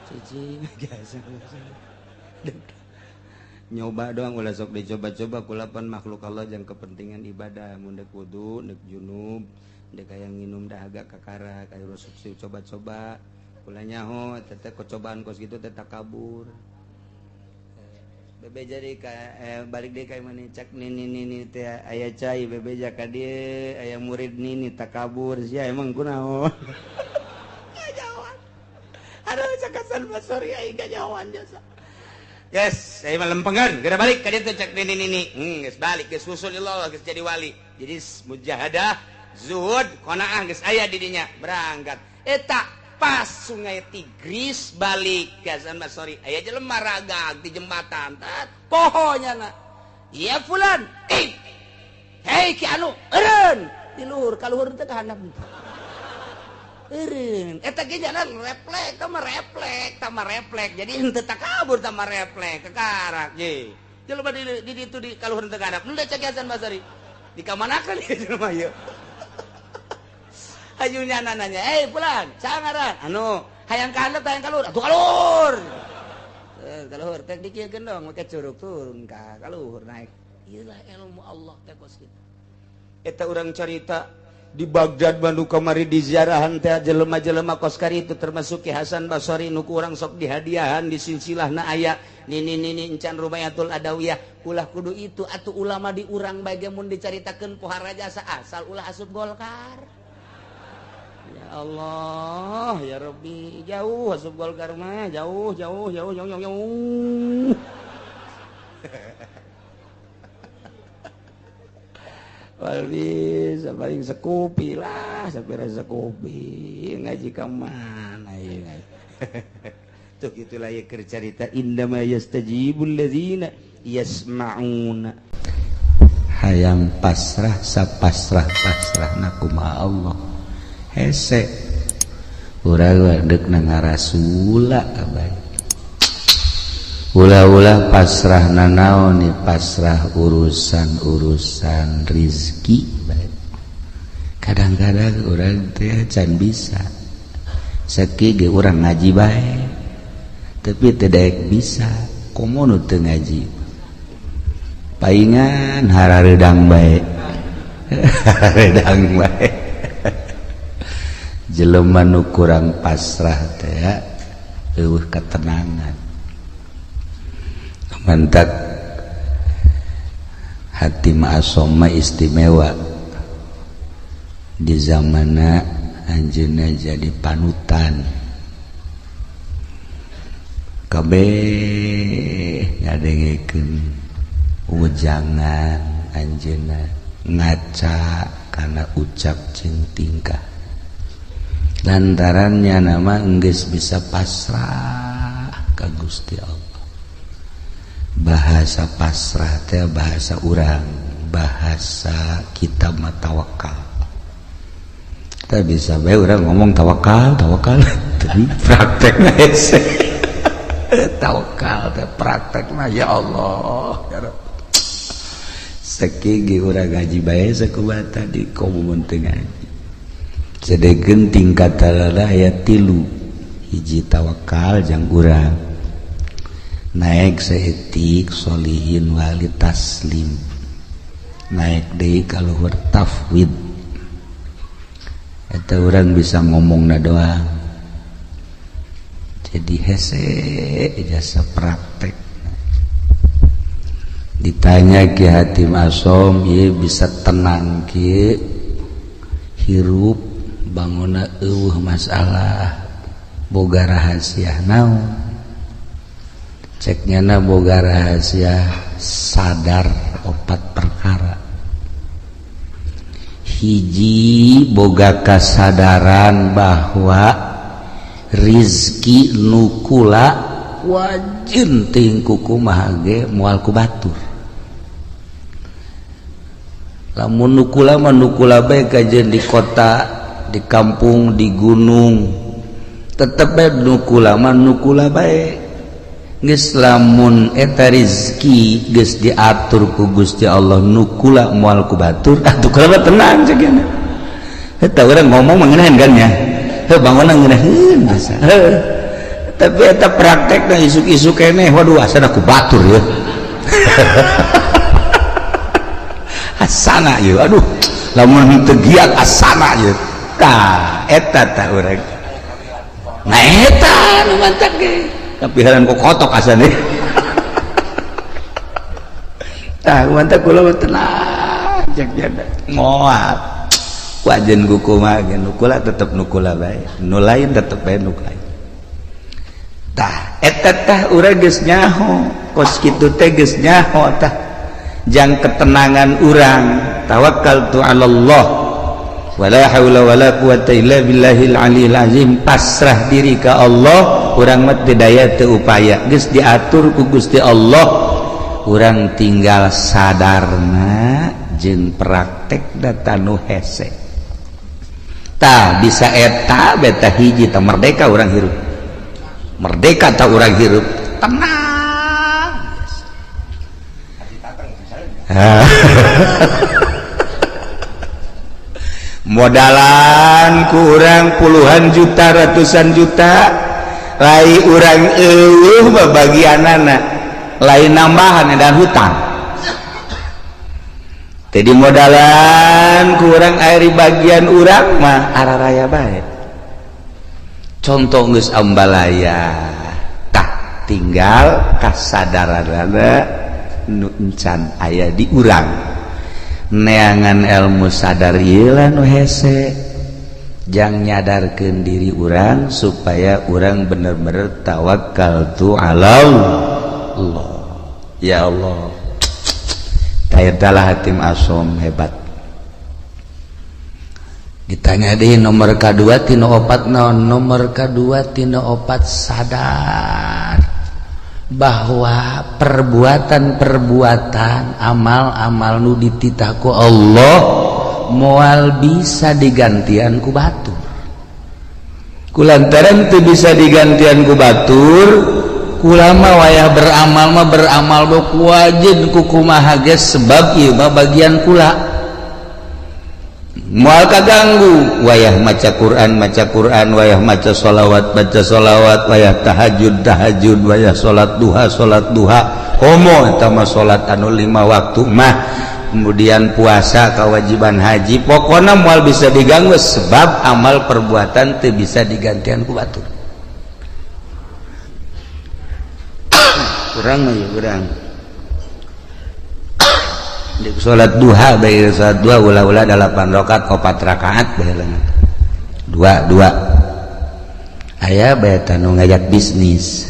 Cici, biasa. Nyoba doang ulah sok dicoba-coba kulapan makhluk Allah jang kepentingan ibadah mun dek wudu, dek junub. Dek hayang nginum dahaga kakara kayak rusuk coba-coba kula nyaho teteh kecobaan kos gitu teh takabur bebe jadi ka balik deui ka imah cek nini nini teh aya cai bebeja ka dieu aya murid nini takabur sia emang kunaon kajawan aduh cek Hasan Basri aing kajawan jasa. Yes, saya mah lempengan, geura balik ka dieu teh cek nini nini. Geus balik geus usulillah geus jadi wali. Jadi mujahadah zuhud qanaah geus aya di dinya berangkat eta pas sungai Tigris balik Ki Hasan Basri aya jelema ragag di jembatan tat pohonya na ya fulan hei ki anu eureun di luhur ka luhur teh ka handap eureun eta ge jalan reflek tah mah reflek jadi henteu takabur tah mah reflek kakarak ye jelema di ditu di ka luhur teh ka handap nu cek Ki Hasan Basri dikamanakeun ieu jelema ieu. Ajunya nanya, "Eh, pulang, sangaran." Anu, hayang ka handap hayang ka luhur. Atuh ka luhur. Ka luhur teh dikieukeun dong, make curug turun ka luhur naik. Ieu lah ilmu Allah teh kos kitu. Eta urang carita di Baghdad Bandung kamari di ziarahan teh jelema-jelema kos kari itu termasuk Ki Hasan Basri nu ku urang sok dihadiahan di silsilahna aya nini nini encan Rubayatul Adawiyah ulah kudu itu atuh ulama di urang bae ge mun dicaritakeun pohara jasa asal ulah asup Golkar. Ya Allah, ya Rabbi, jauh asup Golkar mah, jauh jauh jauh jauh jauh jauh. Moal bisa paling sekupi lah, sapira sekupi ngaji ka mana ieu. Tuh gitulah ya cerita indama yastajibul ladzina yasma'una. Hayang pasrah sapasrah pasrahna kumaha Allah. Hese urang deuk na ngarasula abay. Ulah-ulah pasrah nanaon ni pasrah urusan-urusan rizki bae. Kadang-kadang urang teh can bisa. Sakieu ge urang ngaji bae. Tapi teu daek bisa, komo nu teu ngaji. Paingan harareudang bae. Harareudang bae. Jelema nu kurang pasrah teh eueuh ketenangan. Mantak hati ma'asoma istimewa di zamana anjeunna jadi panutan kabeh ngadengekeun wejangan anjeunna ngaca kana ucap jeung tingkah lantarannya nama enggeus bisa pasrah ka Gusti Allah. Bahasa pasrah teh bahasa urang, bahasa kita mah tawakal. Kita bisa bae urang ngomong tawakal, tawakal, tapi praktekna hese. Tawakal teh praktekna ya Allah, ya Rabb. Sakieu ge urang ngaji bae sakumaha tadi komo mun teu ngaji. Sadegeun tingkatanna aya tilu, hiji tawakal jang urang. Naik seetik solihin wali taslim, naik deui ka luhur tafwid. Eta urang bisa ngomongna doang jadi hese jasa praktek. Ditanya Ki Hatim Asom ieu bisa tenang kieu hirup bangona eueuh masalah boga rahasia naon. Ceknya na boga rahasia sadar opat perkara. Hiji boga kasadaran bahwa rizki nukula wajin tingku kumaha ge moal ku batur. Lamun nukula mah nukula bae kajeun di kota, di kampung, di gunung. Tetep bae nukula mah nukula bae. Geus lamun eta rizki geus diatur ku Gusti Allah nukula moal ku batur, atuh kula tenang ceukna. Eta urang ngomong mah ngeunaheun kan nya. Heuh bangunna ngeunaheun biasa. Heuh. Tapi eta praktekna isuk-isuk keneh waduh asana ku batur ya. Asana ieu aduh lamun teu giat asana ieu. Tah eta tah urang. Nah eta nu mantak ge. Tapi heran kok kotok asane. Tah mantap kula mah tenang cek jada. Moal. Wajen kumaha ge nukula tetep nukula bae. Nu lain tetep bae nu lain. Tah eta tah urang geus nyaho, kos kitu teh geus nyaho tah. Jang ketenangan urang tawakkaltu 'ala Allah wala haula wala quwata illa billahil aliyil azim, pasrah diri ka Allah. Urang mah teu daya teu upaya, geus diatur ku Gusti Allah, urang tinggal sadarna jeung praktek data nu hese. Tah bisa eta beta hiji tah merdeka urang hirup, merdeka tah urang hirup tenang. Modalan ku urang puluhan juta ratusan juta lai urang eueuh babagianana lain nambahan dan hutang. Jadi modalan kurang air bagian urang mah araraya bae. Contoh geus ambalaya tah tinggal kasadaranana nu encan aya di urang. Neangan ilmu sadar ieu lah nu hese. Jang nyadarkeun diri urang supaya urang bener-bener tawakal tu ala Allah. Ya Allah. Tayyadalah Hatim Asom hebat. Ditanya deui nomor kadua tina opat naon? Nomor kadua tina opat sadar bahwa perbuatan-perbuatan amal-amal nu dititah ku Allah moal bisa digantian ku batur. Kulantaran teu bisa digantian ku batur, kulama wayah beramal mah beramal do wajib ku kumaha ge, sebab ieu mah bagian kula. Moal kaganggu wayah maca Quran maca Quran, wayah maca sholawat baca sholawat, wayah tahajud tahajud, wayah salat duha salat duha. Komo eta mah salat anu 5 waktu mah, kemudian puasa, kewajiban haji, pokoknya moal bisa diganggu sebab amal perbuatan teu bisa digantian ku batur. Kurang mah ya kurang. Salat duha bae, salat duha ulah-ulah 8 rakaat 4 rakaat bae leungeun. 2 2. Aya bae tanu ngajak bisnis.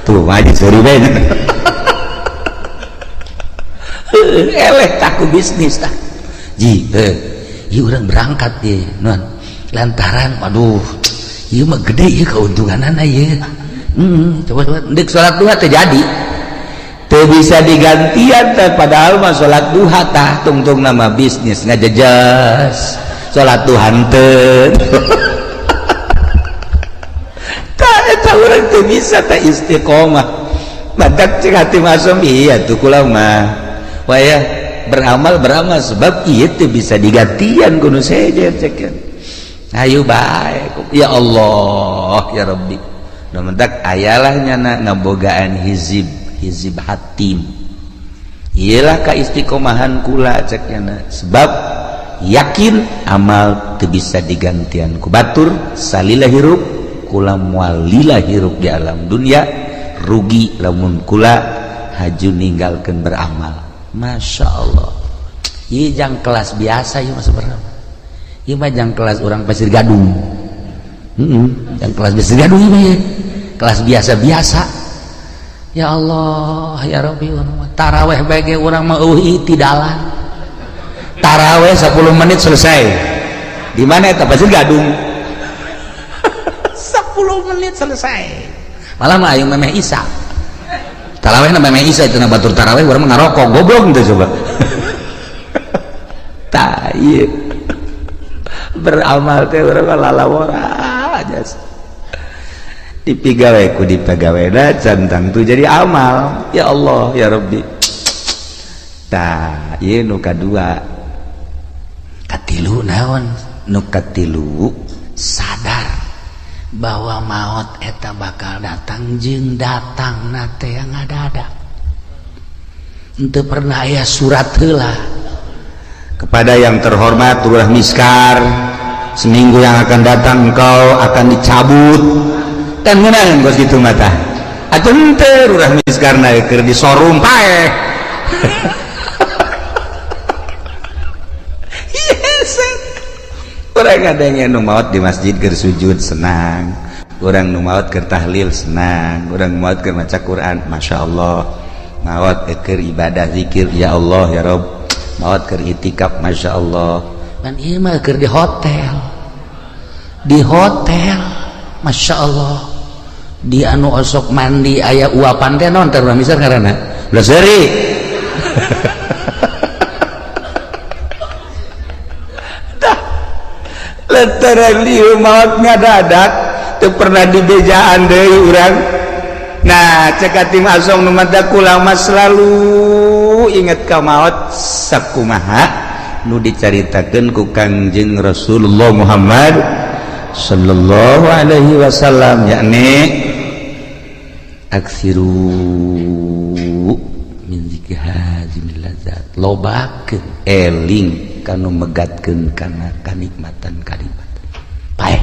Tuh mah seuri bae. Eleh taku bisnis tah. Ji, ieu urang berangkat ye, non. Lantaran waduh, ieu mah gede ieu keuntunganana ieu. Coba deuk salat duha teu jadi. Teu bisa digantian teh, padahal mah salat duha tah tungtung nama bisnis ngajejas salat duha henteu. Tah eta urang teu bisa teh istiqomah. Badak cek hati masum iya tuh kula mah wayah beramal beramal sebab ieu teu bisa digantian kudu sejen cekeun. Ayo bae ya Allah ya Rabbi. Nu mentak ayalah nyana ngabogaan hizib hizib hatim. Iyalah ka istiqomahan kula ceknya, sebab yakin amal teu bisa digantian ku batur. Salila hirup kula moal lila hirup di alam dunia, rugi lamun kula haju ninggalkeun beramal. Masya Allah, ieu jang kelas biasa ieu mah sebenarnya. Ieu mah jang kelas urang Pasir Gadung. Jang kelas Pasir Gadung ieu mah kelas biasa-biasa. Ya Allah ya Rabbi, taraweh bae urang mah eueuh itidalan. Taraweh 10 menit selesai. Di mana eta Pasir Gadung? 10 menit selesai. Malah mah ayeuna memeh Isa. Taraweh na memeh Isa cenah batur taraweh urang mah ngarokok goblok teh coba. Tah ieu. Beramal teh urang mah lalawora aja. Dipigawe ku dipegawena cantang tuh jadi amal. Ya Allah ya Rabbi. Tah ieu nu kadua. Katilu naon? Nu katilu sadar bahwa maut eta bakal datang jeung datang na teh ngadadak. Henteu pernah aya surat heula. Kepada yang terhormat Lurah Miskar, seminggu yang akan datang engkau akan dicabut. Kan ngeunaan kos kitu mah tah. Atuh henteu Lurah Miskar na keur disorum paeh. Yes. Urang ngadenge nu maot di masjid keur sujud senang, urang nu maot keur tahlil senang, urang maot keur maca Quran masyaallah, maot keur ibadah zikir ya Allah ya Rabb, maot keur itikaf masyaallah. Pan ieu mah keur di hotel. Di hotel masyaallah. Di anu osok mandi aya uapan teh naon teh urang misal ngaranna? Ulah seuri. Lantaran lieu maot ngadadak teu pernah dibejaan deui urang. Nah cek Hatim Asong nu mata kula mah selalu inget ka maot sakumaha nu dicaritakeun ku Kangjeng Rasulullah Muhammad sallallahu alaihi wasallam, yakni aksiru min zikri hazimil ladzat, lobakeun eling kanu megatkeun kana kanikmatan kanikmatan paeh.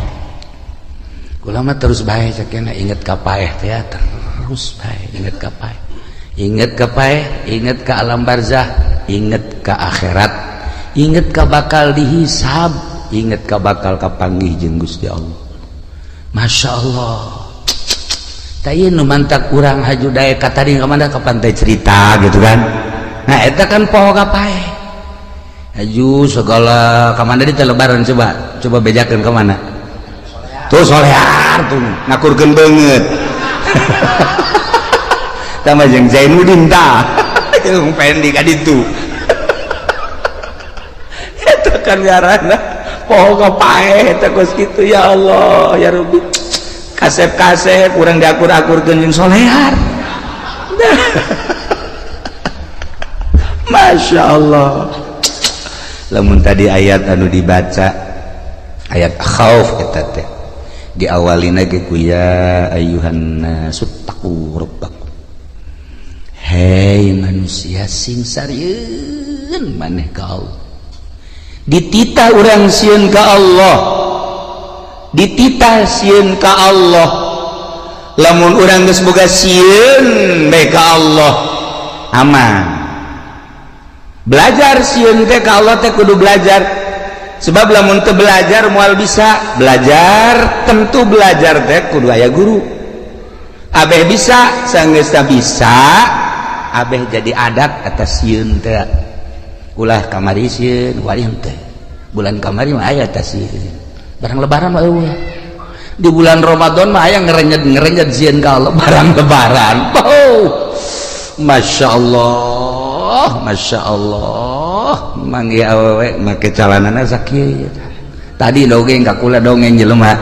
Kula mah terus bae cekena inget ka paeh teh terus bae, inget ka paeh, inget ka paeh, inget ka alam barzah, inget ka akhirat, inget ka bakal dihisab, inget ka bakal kapanggih jeung Gusti Allah. Masya Allah. Tah ieu nu mantak urang haju daek ka tadi ka mana ka pantai cerita gitu kan. Nah eta kan poho ka paeh. Aju segala kamana di Lebaran, coba coba bejakeun ke mana tuh. Solear tuh ngakurkeun beungeut tambah jeung Zainuddin tah jeung Fendi ka ditu. Eta kan ngaranna poho paeh eta kos kitu. Ya Allah ya Rabbi, kasep-kasep urang diakur-akurkeun jeung solear. Masya Allah, lamun tadi ayat anu dibaca ayat khauf eta teh diawalina ge ku ya ayyuhan nasuttaqu rabbakum, hei manusia, sing sarieun maneh ka Allah. Dititah urang sieun ka Allah, dititah sieun ka Allah. Lamun urang geus boga sieun bae ka Allah, aman. Belajar sieun teh ka Allah teh kudu belajar, sebab lamun teu belajar moal bisa. Belajar tentu belajar teh kudu aya guru abeh bisa. Sanggeus bisa abeh jadi adat atas sieun teh, ulah kamari sieun wali teh. Bulan kamari mah aya tas sieun, barang lebaran mah eueuh. Di bulan Ramadan mah aya ngerenyet-ngerenyet sieun ka Allah. Barang lebaran, oh Masya Allah, Masya Allah, manggih awewe make calanana sakieu. Tadi dongeng ka kula, dongeng jelema,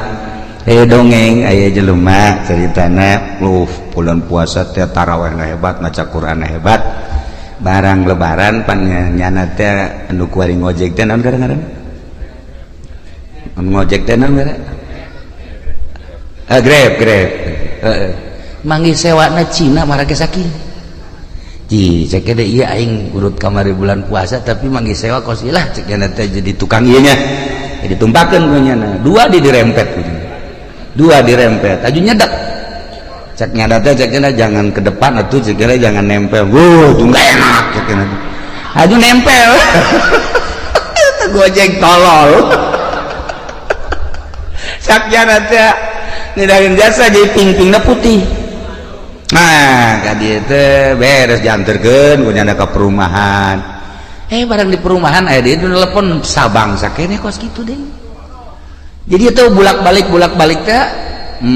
dongeng aya jelema ceritana lu bulan puasa teh tarawih hebat, maca Quran hebat. Barang lebaran pan nyana teh anu kuari ngojek teh naon ngaranna? Anu ngojek teh naon ngaranna? Ah, Grab, Grab. Heeh, manggih sewana Cina marake sakieu. Ji, cek deh, iya aing urut kamari bulan puasa tapi manggih sewa kos lah cek teh jadi tukang ieu nya. Jadi tumpakeun ku nyana. Dua di dirempet, dua dirempet aju nyedak. Cek nyadat teh cek jangan ke depan atuh, cek jangan nempel. Wuh, tuh nggak enak cek aju nempel. Itu gojek tolol. Cek nyadat teh ngedahin jasa jadi ping-pingna putih. Nah, ka dieu teh beres dianterkeun ku nyana ke perumahan. Barang di perumahan aya dia telepon Sabang sakene kos kitu deh. Jadi itu bulak-balik bulak-balik teh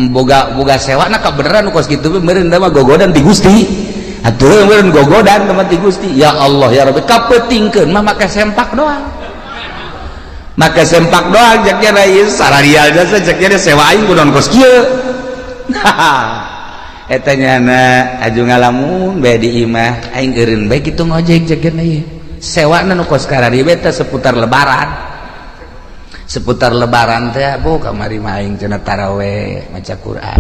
boga boga sewa na kabeneran kos kitu meureun mah gogodan di Gusti. Atuh meureun gogodan tempat di Gusti. Ya Allah ya Rabbi, kapetingkeun mah make sempak doang. Make sempak doang cek nya ieu sararial jasa cek nya sewa aing kunaon kos kieu. Eta nyana aju ngalamun bae di imah aing eureun bae kitu ngojek cek nya ieu. Sewana nu kos karari bae teh seputar lebaran. Seputar lebaran teh bu kamari mah aing cenah taraweh maca Quran.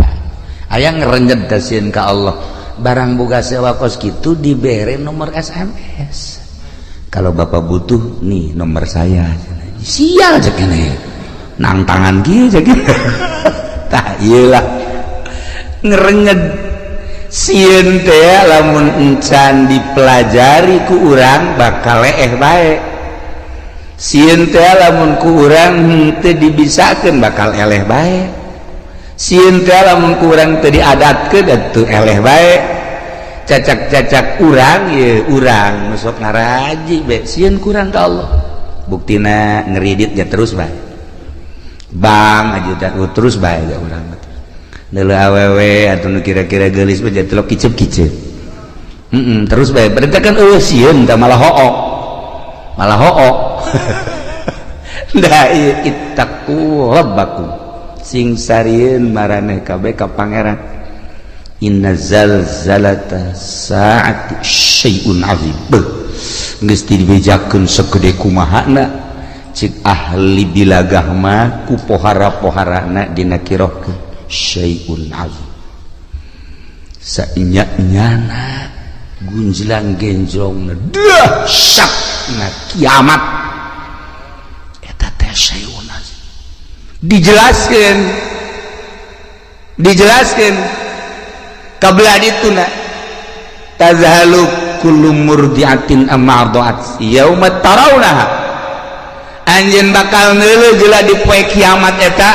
Aya ngerenjet sieun ka Allah. Barang boga sewa kos kitu dibere nomor SMS. Kalau bapak butuh nih nomor saya. Sial cek nya. Nang tangan kieu cek. Tah ieu lah ngerenyet sieun teh lamun encan dipelajari ku urang bakal leeh bae. Sieun teh lamun ku urang henteu dibisakeun bakal eleh bae. Sieun teh lamun ku urang teu diadatkeun atuh eleh bae. Cacak-cacak urang ye urang sok ngaraji bae sieun kurang ka Allah. Buktina ngeriditnya terus bae. Bang aja terus bae da urang mah. Neuleuh awewe atuh nu kira-kira geulis mah jadi kicep-kicep. Terus bae berarti kan eueuh sieun tah, malah hook. Malah hook. Da ieu ittaqu rabbakum, sing sarieun maraneh kabeh ka pangeran. Inna zalzalata saati syai'un azim. Beuh, geus dibejakeun segede kumahana cik ahli bilagah mah ku pohara-poharana dina kirohkeun syai'un azim. Sainya-nyana gunjlang genjrongna dahsyatna kiamat eta teh syai'un azim. Dijelaskeun, dijelaskeun kabelah dituna tazhalu kullu murdiatin amma arda'at yauma tarawnaha. Anjeun bakal neuleuh jeula di poe kiamat eta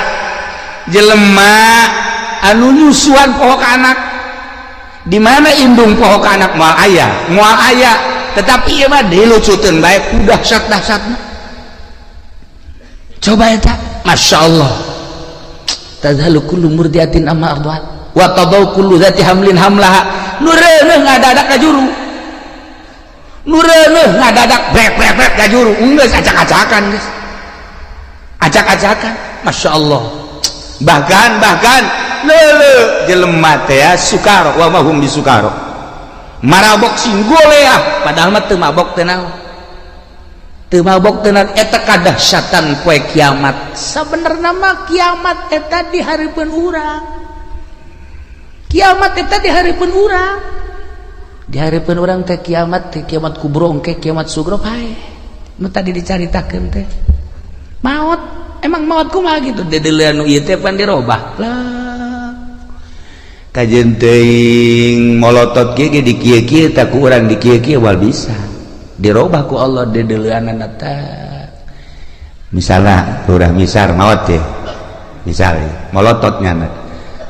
jelema anu nyusuan poho ka anak. Di mana indung poho ka anak? Moal aya, moal aya. Tetapi ieu mah dilucuteun bae ku dahsyat-dahsyatna. Coba eta, Masya Allah. Tadhalu kullu murdiatin amma arda'at wa tadau kullu dzati hamlin hamlaha. Nu reuneuh ngadadak ka juru, nu reuneuh ngadadak brek brek brek ka juru. Geus acak-acakan, geus acak-acakan. Masya Allah. Bahkan bahkan lele jelema teh ya, sukaro wa ma hum bisukaro, marabok sing goleah, padahal mah teu mabok teh naon, teu mabok teu naon. Eta kadahsyatan poe kiamat. Sabenerna mah kiamat eta di hareupeun urang. Kiamat eta di hareupeun urang, di hareupeun urang teh kiamat teh, kiamat kubro engke, kiamat sugro pae nu tadi dicaritakeun teh. Maot, emang maot kumaha gitu, dedeulean nu ieu teh pan dirobah lah. Kajeun teuing molotot kieu ge di kieu-kieu tak ku urang, di kieu-kieu wal bisa dirobah ku Allah dedeuleanana teh. Misalnya Lurah Misar maot teh, misalnya molotot nyana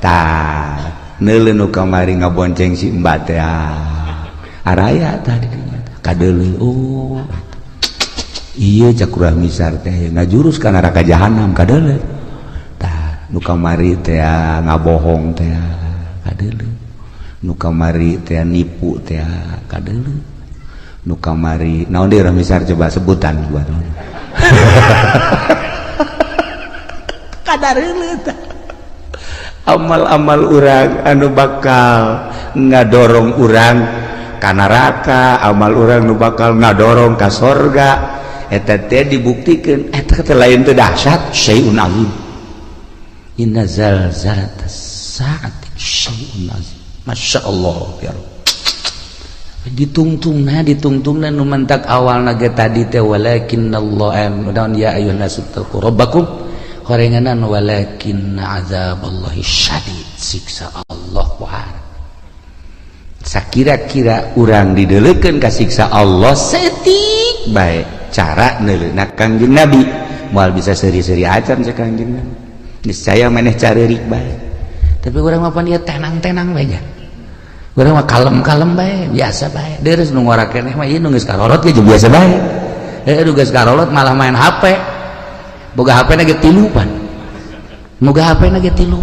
tah, neuleuh nu kamari ngabonceng si Mbak teh, araya tah di dinya kadeuleu. Oh iya, cak Lurah Misar teh ngajurus ka neraka jahanam, kadeuleu tah. Nu kamari teh ngabohong teh, kadeuleu. Nu kamari teh nipu teh, kadeuleu. Nu kamari naon deui, Lurah Misar, coba sebutan buat kadareuleu tah. Amal-amal urang anu bakal ngadorong urang ka neraka, amal urang nu bakal ngadorong ka sorga, eta teh dibuktikan. Eta teh lain teh dahsyat, syai'un azim. Inna zalzalatas saati syai'un azim. Masya Allah ya Rabb. Ditungtungna, ditungtungna nu mantak awalna ge tadi teh walakinnallah naon, ya ayyuhan nasu taqu rabbakum, horenganan walakin azaballahi syadid, siksa Allah wahar. Sakira-kira urang dideleukeun ka siksa Allah setik bae, cara neuleuna Kangjeng Nabi moal bisa seuri-seuri acan cek Kangjeng Nabi, niscaya maneh careurik bae. Tapi urang mah pan ieu tenang-tenang bae nya, urang mah kalem-kalem bae, biasa bae. Deres nu ngora keneh mah ieu nu geus karolot ge biasa bae. Nu geus karolot malah main HP, boga HP na ge tilu pan, boga HP na ge tilu,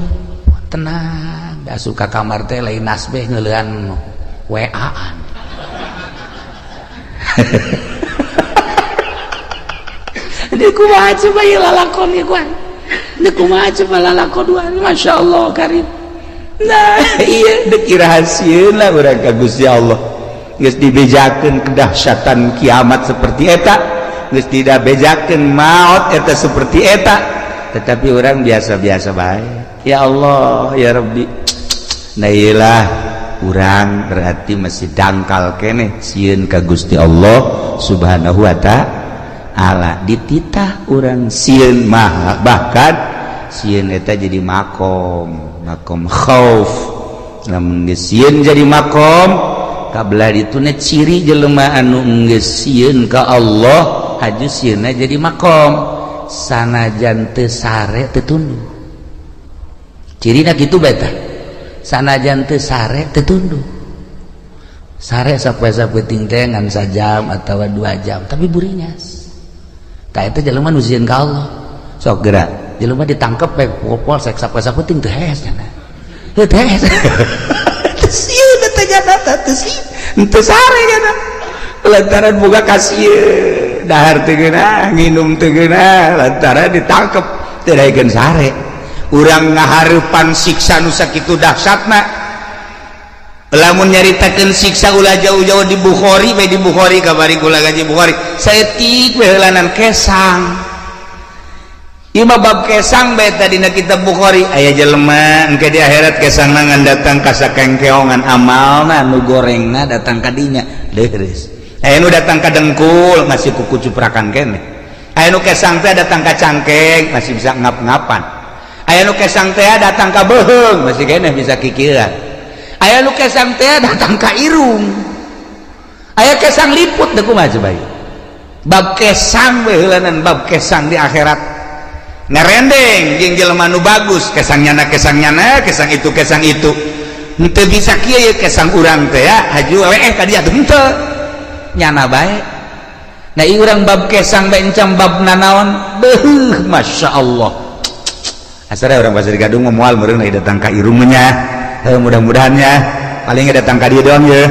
tenang. Da suka kamar teh lain nasbeh ngeulean WA-an. Di kumaha coba ieu lalakon ieu kuan, di kumaha coba lalakon dua. Masya Allah karim. Nah iya, deuk rahasieun lah urang ka Gusti Allah. Geus dibejakeun kedahsyatan kiamat seperti eta, geus tidak bejakeun maot eta seperti eta, tetapi orang biasa-biasa bae. Ya Allah ya Rabbi. Nah iyalah, urang berarti masih dangkal keneh sieun ka Gusti Allah Subhanahu wa ta'ala. Dititah urang sieun mah, bahkan sieun eta jadi makom, makom khauf. Lamun geus sieun jadi makom kabelah dituna ciri jelema anu geus sieun ka Allah, haju sieunna jadi makom, sanajan teu sare teu tunduh. Cirina kitu bae tah, sanajan teu sare teu tunduh. Sare sapoe-sapoe teh ngan sajam atawa 2 jam tapi buringas. Tah eta jelema nu sieun ka Allah. Sok geura jelema ditangkep bae polsek sapoe-sapoe teu hees cenah, teu hees. Teu sieun eta jana teh, teu sieun, teu sare jana, lantaran boga kasieun. Dahar teu geunah, nginum teu geunah, lantaran ditangkep teu daekeun sare. Urang ngahareupan siksa nu sakitu dahsyatna. Lamun nyaritakeun siksa ulah jauh-jauh, di Bukhari bae, di Bukhari kamari kula ngaji Bukhari saeutik we heulanan kesang. Ieu mah bab kesang bae tadi na kitab Bukhari. Aya jelema engke di akhirat kesangna ngan datang ka sakengkeongan amalna nu gorengna datang ka dinya leureus. Aya nu datang ka dengkul masih kuku cuprakan keneh. Aya nu kesang teh datang ka cangkeng masih bisa ngap-ngapan. Aya nu kesang teh datang ka beuheung masih keneh bisa kikieuan. Aya nu kesang teh datang ka irung. Aya kesang liput teh kumaha coba ieu. Bab kesang we heulanan, bab kesang di akhirat ngarendeng jeung jelema nu bagus, kesang nyana, kesang nyana, kesang itu, kesang itu. Henteu bisa kieu ye kesang urang teh ya, haju we ka dieu henteu. Nyana bae. Nah ieu urang bab kesang bae encam bab nanaon. Beuh, Masya Allah. Asal orang Pasir Gadung mah moal meureun datang ka irung nya. Heuh, mudah-mudahan nya. Paling datang ka dieu doang ye.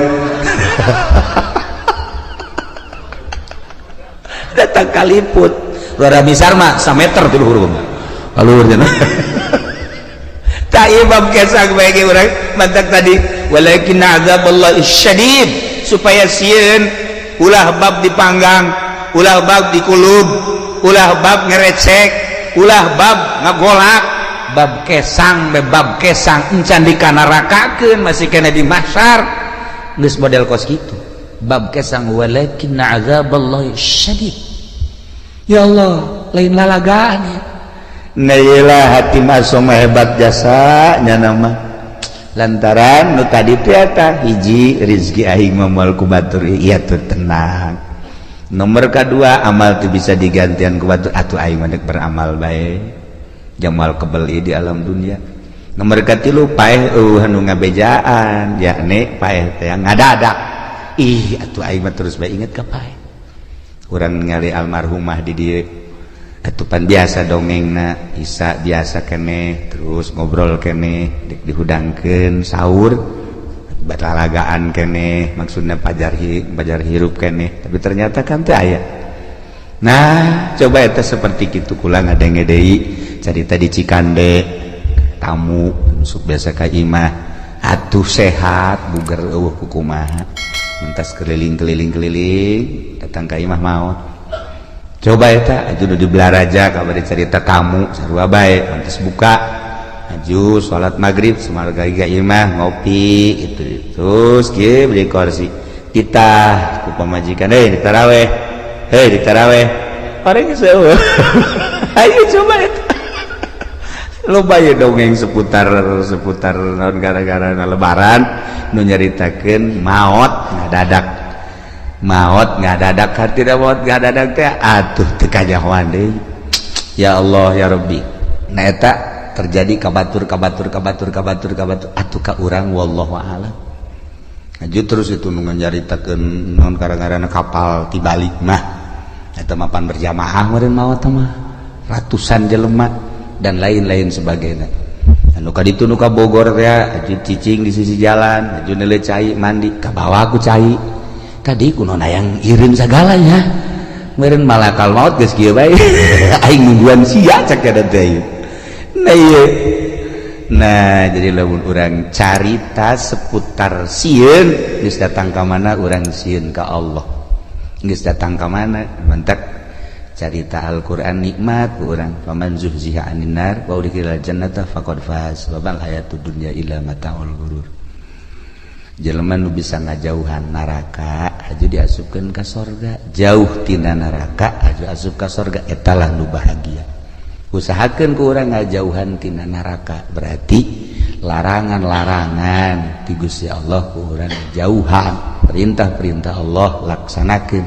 Datang kaliput. Luar besar mah sameter tuh luhur mah. Luhur nya. Tak ieu bab kesang bae ge urang mantak tadi walakin azaballah syadid supaya sieun ulah bab dipanggang, ulah bab dikulub, ulah bab ngerecek, ulah bab ngagolak, bab kesang be bab kesang encan dikanarakakeun masih kena di mahsyar geus model kos kitu. Bab kesang walakin azaballah syadid. Ya Allah, lain lalagaan ya. Nah iyalah hati masuk hebat jasa nya nama. Lantaran nu tadi teh eta hiji rizki aing mah moal ku batur ieu tuh tenang. Nomor kedua amal tuh bisa digantian ku batur atuh aing mah deuk beramal bae. Jamal kebeli di alam dunia. Nomor katilu paeh eueuh anu ngabejaan yakni paeh teh ngadadak. Ih atuh aing mah terus bae inget ka paeh. Urang ningali almarhumah di dieu atupan biasa dongengna isa biasa keneh terus ngobrol keneh dek dihudangkeun sahur batalagaan keneh maksudna pajar hirup keneh tapi ternyata kan teu aya. Nah coba eta seperti kitu kula ngadenge deui carita di Cikande tamu masuk biasa ka imah atuh sehat buger eueuh kukumaha mentas keliling-keliling-keliling datang ka imah maot. Coba eta aju nu di Belaraja kabar cerita tamu sarua bae pantes buka aju salat maghrib samarga ka imah ngopi itu terus kieu beli kursi titah ku pamajikan heuh di taraweh heuh di taraweh orang geus eueuh. Ayo coba eta loba ye dongeng seputar naon gara-gara lebaran nu nyaritakeun maot ngadadak maot ngadadak hati maot ngadadak teh atuh teu kanyahoan deui. Ya Allah ya Rabbi. Nah eta terjadi kabatur kabatur kabatur kabatur kabatur atuh ka urang wallahu a'lam. Aju terus itu nu nyaritakeun naon gara-garana kapal tibalik mah eta mapan berjamaah meureun maot mah ratusan jelema dan lain-lain sebagainya. Anu ka ditu nu ka Bogor teh aju cicing di sisi jalan aju neuleuh cai mandi ka bawa ku cai. Tadi kuno nayang irin segalanya meureun malakal maut geus kieu bae aing nungguan sia cek ada teh. Nah ieu nah jadi lamun urang carita seputar sieun geus datang ka mana urang sieun ka Allah geus datang ka mana mantak carita Al-Qur'an nikmat ku urang faman zuhziha anin nar wa udkhilal jannata faqad faz wa mal hayatud dunya illa mataul ghurur. Jelema nu bisa ngajauhan neraka aju diasupkeun ka sorga, jauh tina neraka aju asup ka sorga eta lah nu bahagia. Usahakeun ku urang ngajauhan tina neraka berarti larangan-larangan ti Gusti Allah ku urang jauhan, perintah-perintah Allah laksanakeun.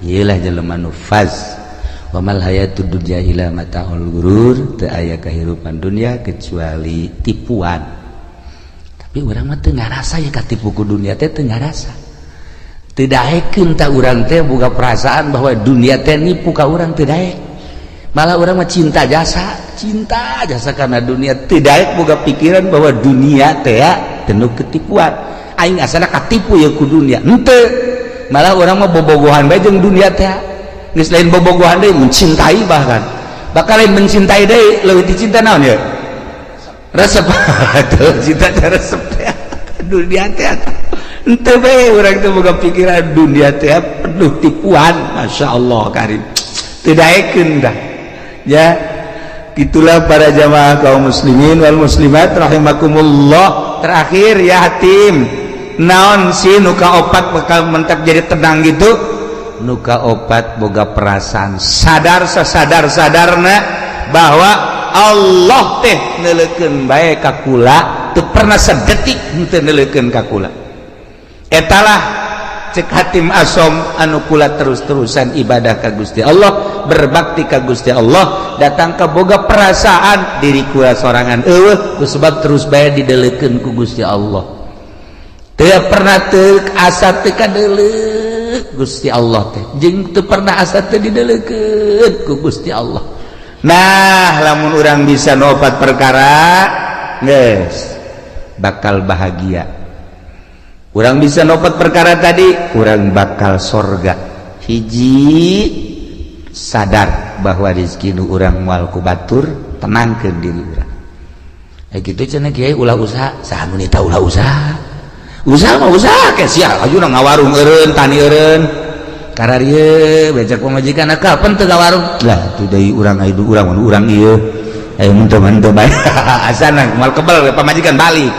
Ieu lah jelema nu faz. Wa mal hayatud dunya illa mataul ghurur, teu aya kahirupan dunia kecuali tipuan. Tapi urang mah teu ngarasa ya katipu ku dunia teh teu ngarasa. Teu daekeun ta urang teh boga perasaan bahwa dunia teh nipu ka urang teu daek. Malah urang mah cinta jasa karena dunia teu daek boga pikiran bahwa dunia teh penuh ketipuan. Aing asana katipu ya ku dunia. Henteu. Malah urang mah bobogohan bae jeung dunia teh. Geus lain bobogohan deui mencintai bahkan. Bakal lain mencintai deui leuwih dicinta naon ya? Resep. Cinta teh resep teh dunia teh henteu bae urang teh boga pikiran dunia teh penuh tipuan. Masya Allah karim teu daekeun dah ya. Itulah para jamaah kaum muslimin wal muslimat rahimakumullah. Terakhir ya hatim naon sih nu kaopat bakal mentak jadi tenang gitu. Nu kaopat boga perasaan sadar sasadar-sadarna bahwa Allah teh neuleukeun bae ka kula teu pernah sedetik henteu neuleukeun ka kula. Etalah cek Hatim Asom anu kula terus-terusan ibadah ka Gusti Allah, berbakti ka Gusti Allah, datang ka boga perasaan diri kula sorangan eueuh ku sebab terus bae dideleukeun ku Gusti Allah. Teu pernah teu asa teu kadeuleuk Gusti Allah teh jeung teu pernah asa teu dideulekeun ku Gusti Allah. Nah, lamun urang bisa nopat perkara geus bakal bahagia. Urang bisa nopat perkara tadi, urang bakal sorga. Hiji, sadar bahwa rezeki nu urang moal ku batur, tenangkeun diri urang. Gitu cenah kiai ulah usaha, saha nu nita ulah usaha? Usaha mah usaha ke sia aju ngawarung eureun, tani eureun. Kararieu becek pamajikan kapan teu ngawarung? Lah tuh deui urang aya urang mun urang ieu. Ayo mun teu mun teu bae. Asana moal kebel pamajikan balik.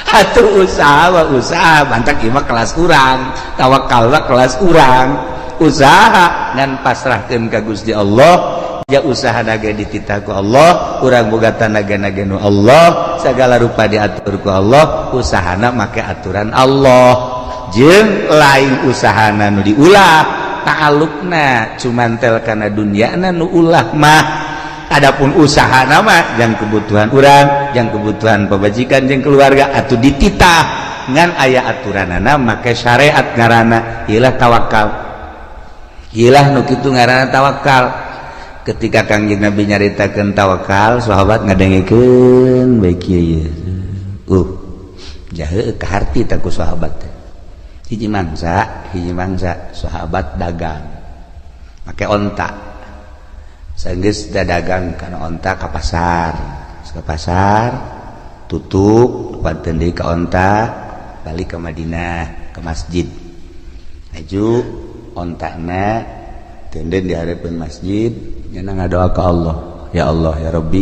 Atuh usaha mah usaha, bantak ieu mah kelas urang, tawakal mah kelas urang. Usaha ngan pasrahkeun ka Gusti Allah. Ya usaha naga dititah ku Allah, urang boga tanaga-naga nu Allah, segala rupa diatur ku Allah, usahana make aturan Allah. Jeung lain usahana nu diulah, ta'alukna cuman tel kana dunyana nu ulah mah. Adapun usahana mah jang kebutuhan urang, jang kebutuhan pamajikan jeung keluarga atuh dititah ngan aya aturanana make syariat ngaranna ieu tawakal. Ieu nu kitu ngaranna tawakal. Ketika Kangjeng Nabi nyaritakeun tawakal, sahabat ngadengekeun bae kieu ieu. Jahe kaharti tah ku sahabat teh. Hiji mangsa sahabat dagang make onta. Sanggeus dagang kana onta ka pasar. Ka pasar tutup panten deui ka onta, balik ke Madinah, ke masjid. Aju ontana tenden di hareupeun masjid. Nyana ngadoa ka Allah, ya Allah ya Rabbi,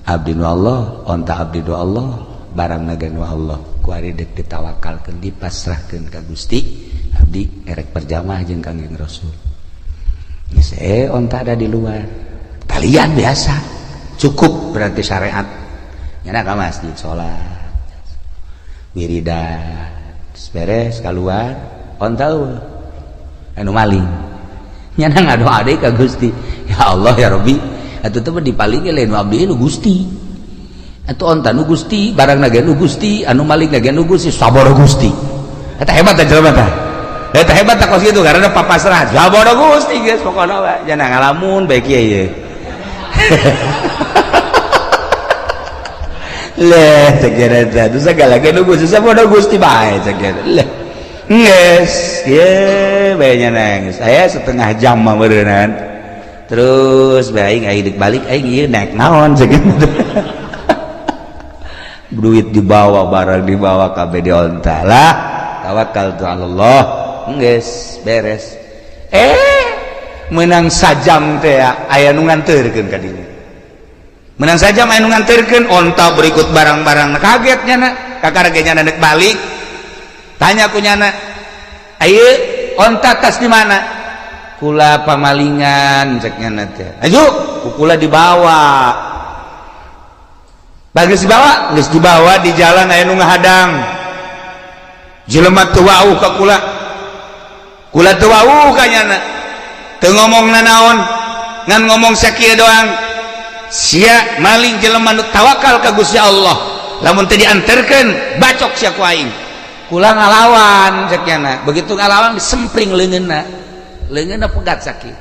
abdi nu Allah, onta abdi nu Allah, barang naga nu Allah. Ku ari deuk ditawakalkeun, dipasrahkeun ka Gusti, abdi erek berjamaah jeung Kangjeng Rasul. Geus onta ada di luar. Talian biasa. Cukup berarti syariat. Nyana ka masjid salat. Wiridan, beres keluar, onta eueuh. Anu maling. Nyana ngadoa deui ka Gusti, ya Allah ya Rabbi, atuh teh dipaling lain abdi nu Gusti, atuh onta nu Gusti, barang naga nu Gusti, anu maling naga nu Gusti, sabar Gusti. Eta hebat teh jelema teh, eta hebat teh kos kitu karena papasrah sabar Gusti geus pokona we nyana ngalamun bae kieu ieu. Leh cek eta teh sagala ge nu Gusti sabar Gusti bae cek eta. Leh geus ye bae nangis. Saya setengah jam mah meureunnan. Terus bae aing deuk balik aing ieu naik naon cek. Duit dibawa, barang dibawa kabeh di onta lah. Tawakal tu Allah. Geus beres. Menang sajam teh aya nu nganterkeun ka dieu. Menang sajam aya nu nganterkeun onta berikut barang-barang. Kaget nyana, kakara ge nyana deuk balik. Tanya ku nyana, ayo onta tas di mana? Kula pamalingan cek nyana teh. Aju, kula dibawa. Bagus dibawa, geus dibawa di jalan aya nu ngahadang. Jelema teu wauh ka kula. Kula teu wauh ka nyana. Teu ngomong nanaon, ngan ngomong sakieu doang. Sia maling jelema nu tawakal ka Gusti Allah. Lamun teu dianterkeun, bacok sia ku aing. Kula ngalawan cek nyana. Begitu ngalawan disempring leungeunna. Leungeunna pegat sakit.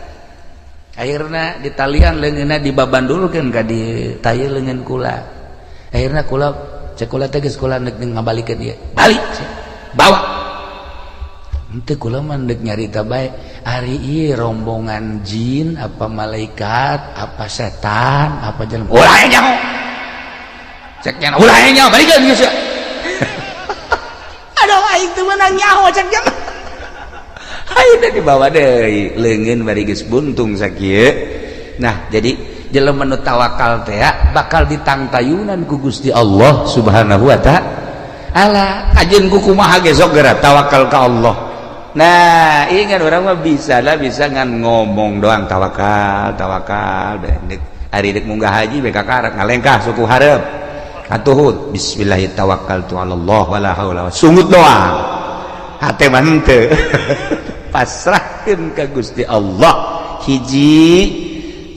Akhirna ditalian leungeunna dibabandulkeun ka di taye leungeun kula. Akhirna kula cek kula teh geus kula neuk ngabalikeun ieu. Balik sia. Bawa. Henteu kula mah neuk nyarita bae. Ari ieu rombongan jin apa malaikat apa setan apa jelema. Ulah nyaho. Cek nyana ulah nyaho balikeun ieu sia. Aduh aing teu meunang nyaho cek nyana. Ayeuna dibawa deui leungeun bari geus buntung sakieu. Nah, jadi jelema nu tawakal teh bakal ditangtayunan ku Gusti Allah Subhanahu wa ta'ala. Ajeun ku kumaha ge sok geura tawakal ka Allah. Nah, ingat orang mah bisa lah, bisa ngan ngomong doang tawakal, tawakal. Ari deuk munggah haji be kakarak ngalengkah suku hareup. Atuhut bismillahirrahmanirrahim tawakkaltu ala Allah wala haula sungut doang. Hate mah henteu. Pasrahkeun ka Gusti Allah. Hiji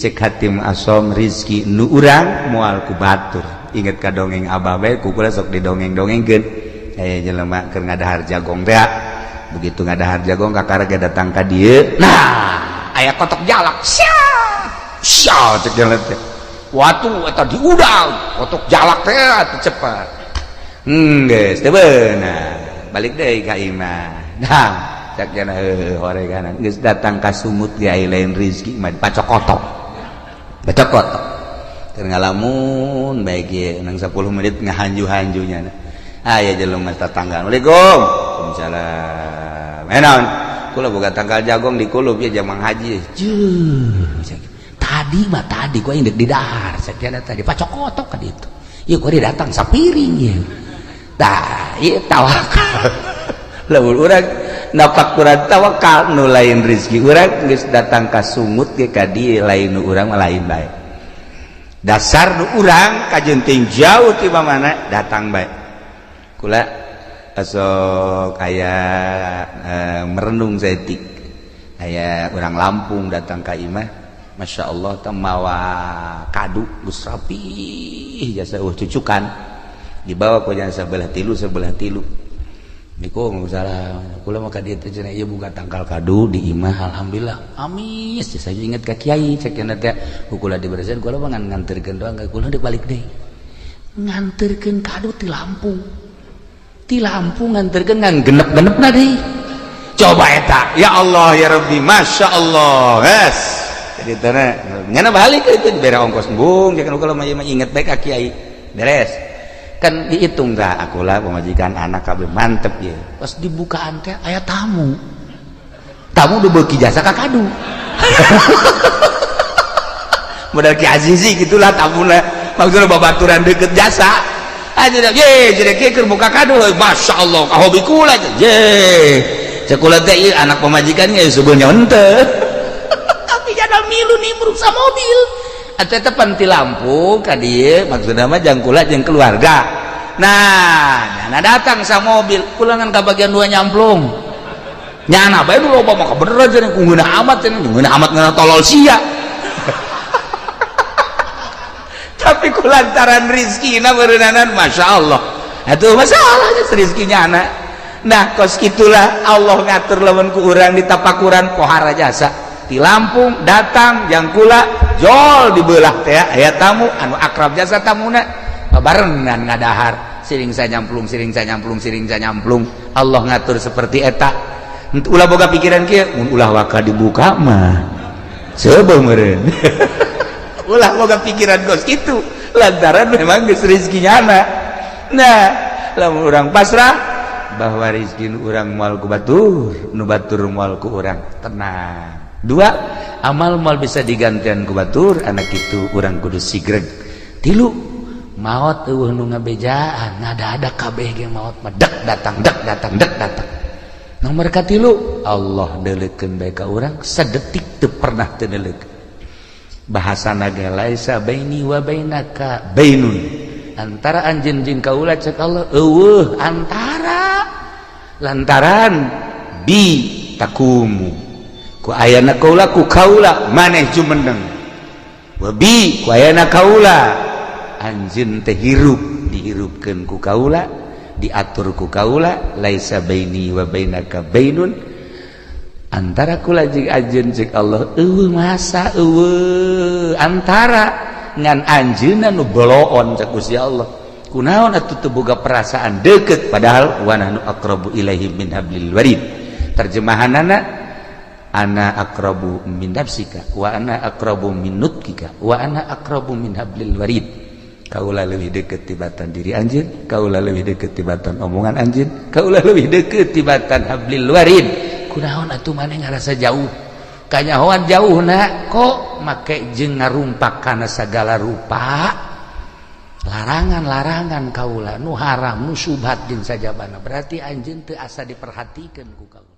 cek hatim asom rizki nu urang moal ku batur. Inget ka dongeng abah bae ku kula sok didongeng-dongengkeun. Aya jelema keur ngadahar jagong teh. Begitu ngadahar jagong kakara ge datang ka dieu. Nah, aya kotok jalak. Sia! Sia cek jelema teh. Watu eta diudang, kotok jalak teh atuh cepat. Geus teu beunang. Balik deui ka imah. Nah, cek jana heuh horeganan geus datang ka sumut ge aya lain rezeki mah pacokotok. Pacokotok. Keur ngalamun bae ge nang 10 menit ngahanju-hanjunya. Aya jelema tetangga. Assalamualaikum. Waalaikumsalam. Eh naon? Kula boga tangkal jagong di kulub ya jamang haji. Jeuh. Tadi mah tadi gua indek di dahar, cek jana tadi pacokotok ka ditu. Ieu gua datang sapiring ieu. Tah, ieu tawakal. Lamun urang napak kurang tawakal nu lain rezeki urang geus datang ka sumut ge ka dieu lain nu urang mah lain bae. Dasar nu urang kajeun teuing jauh ti mana datang bae. Kula sok aya merenung saeutik. Aya urang Lampung datang ka imah, Masya Allah teh mawa kadu geus rapih jasa eueuh cucukan. Dibawa ku jasa sebelah tilu sebelah tilu. Niko salah kula mah ka dieu teh cenah ieu buka tangkal kadu di imah alhamdulillah amis saya inget ka kiai cek cenah teh ku kula diberesihan kula mah ngan nganterkeun doang ka kula deuk balik deui nganterkeun kadu ti Lampung nganterkeun ngan genep-genepna deui coba eta ya Allah ya Rabbi Masya Allah geus jadi teh nyana balik itu dibere ongkos embung cek kula mah inget bae ka kiai beres kan dihitung dah akulah pemajikan anak kabeh mantep ya pas dibukaan teh aya tamu tamu udah beuki jasa ka kadu modal Ki Azizi gitulah tamuna maksudnya babaturan deket jasa aja dah ye jadi kieu keur buka kadu Masya Allah ka hobi kula ye cek kula teh ieu anak pemajikannya sebenarnya henteu tapi jada milu nimbrung sa mobil atau eta pan ti Lampung ka dieu maksudna mah jang kula jeung keluarga. Nah, nyana datang sa mobil pulangan ka bagian dua nyamplung. Nyana bae nu loba mah bener aja ku ngeunah amat cenah ngeunah amat ngeunah tolol sia. Tapi ku lantaran rizkina beureunanan Masya Allah. Atuh masalahnya rizkinya anak. Nah, kos itulah Allah ngatur lamun ku urang ditapakuran pohara jasa. Di Lampung datang jang kula jol dibelah teh aya tamu anu akrab jasa tamuna babarengan ngadahar siring sanyamplung siring sanyamplung siring sanyamplung Allah ngatur seperti eta ulah boga pikiran kieu mun ulah waka dibuka mah seubeuh meureun ulah boga pikiran kos kitu lantaran memang geus rezekinya anak. Nah lamun urang pasrah bahwa rezeki urang moal ku batur nu batur moal ku urang tenang. Dua, amal mal bisa digantian ku batur anak itu urang kudu sigreg. Tilu, maot eueuh nu ngabejaan ngada-ada kabeh ge maot mah dek datang dek datang dek datang. Nomor katilu, Allah deuleukeun bae ka urang sadetik teu pernah teu deuleukeun. Bahasana ge laisa baini wa bainaka bainun. Antara anjeun jeung kaula cek Allah eueuh antara lantaran bi takumu ku ayana kaula ku kaula maneh jumeneng wa bi ku ayana kaula anjeun teh hirup dihirupkeun ku kaula diatur ku kaula laisa baini wa bainaka bainun antara kula jeung anjeun cek Allah eueuh masa eueuh antara ngan anjeunna nu boloon cek Gusti Allah kunaon atuh teu boga perasaan deukeut padahal wa nahnu aqrabu ilaihi min hablil warid terjemahanana ana aqrabu min nafsika wa ana aqrabu min nutkika wa ana aqrabu min hablil warid kaula leuwih deukeut tibatan diri anjeun kaula leuwih deukeut tibatan omongan anjeun kaula leuwih deukeut tibatan hablil warid kunaon atuh maneh ngarasa jauh kanyahoan jauhna kok make jeung ngarumpak kana sagala rupa larangan-larangan kaula nu haram nu subhat jeung sajabana berarti anjeun teu asa diperhatikeun ku kaula.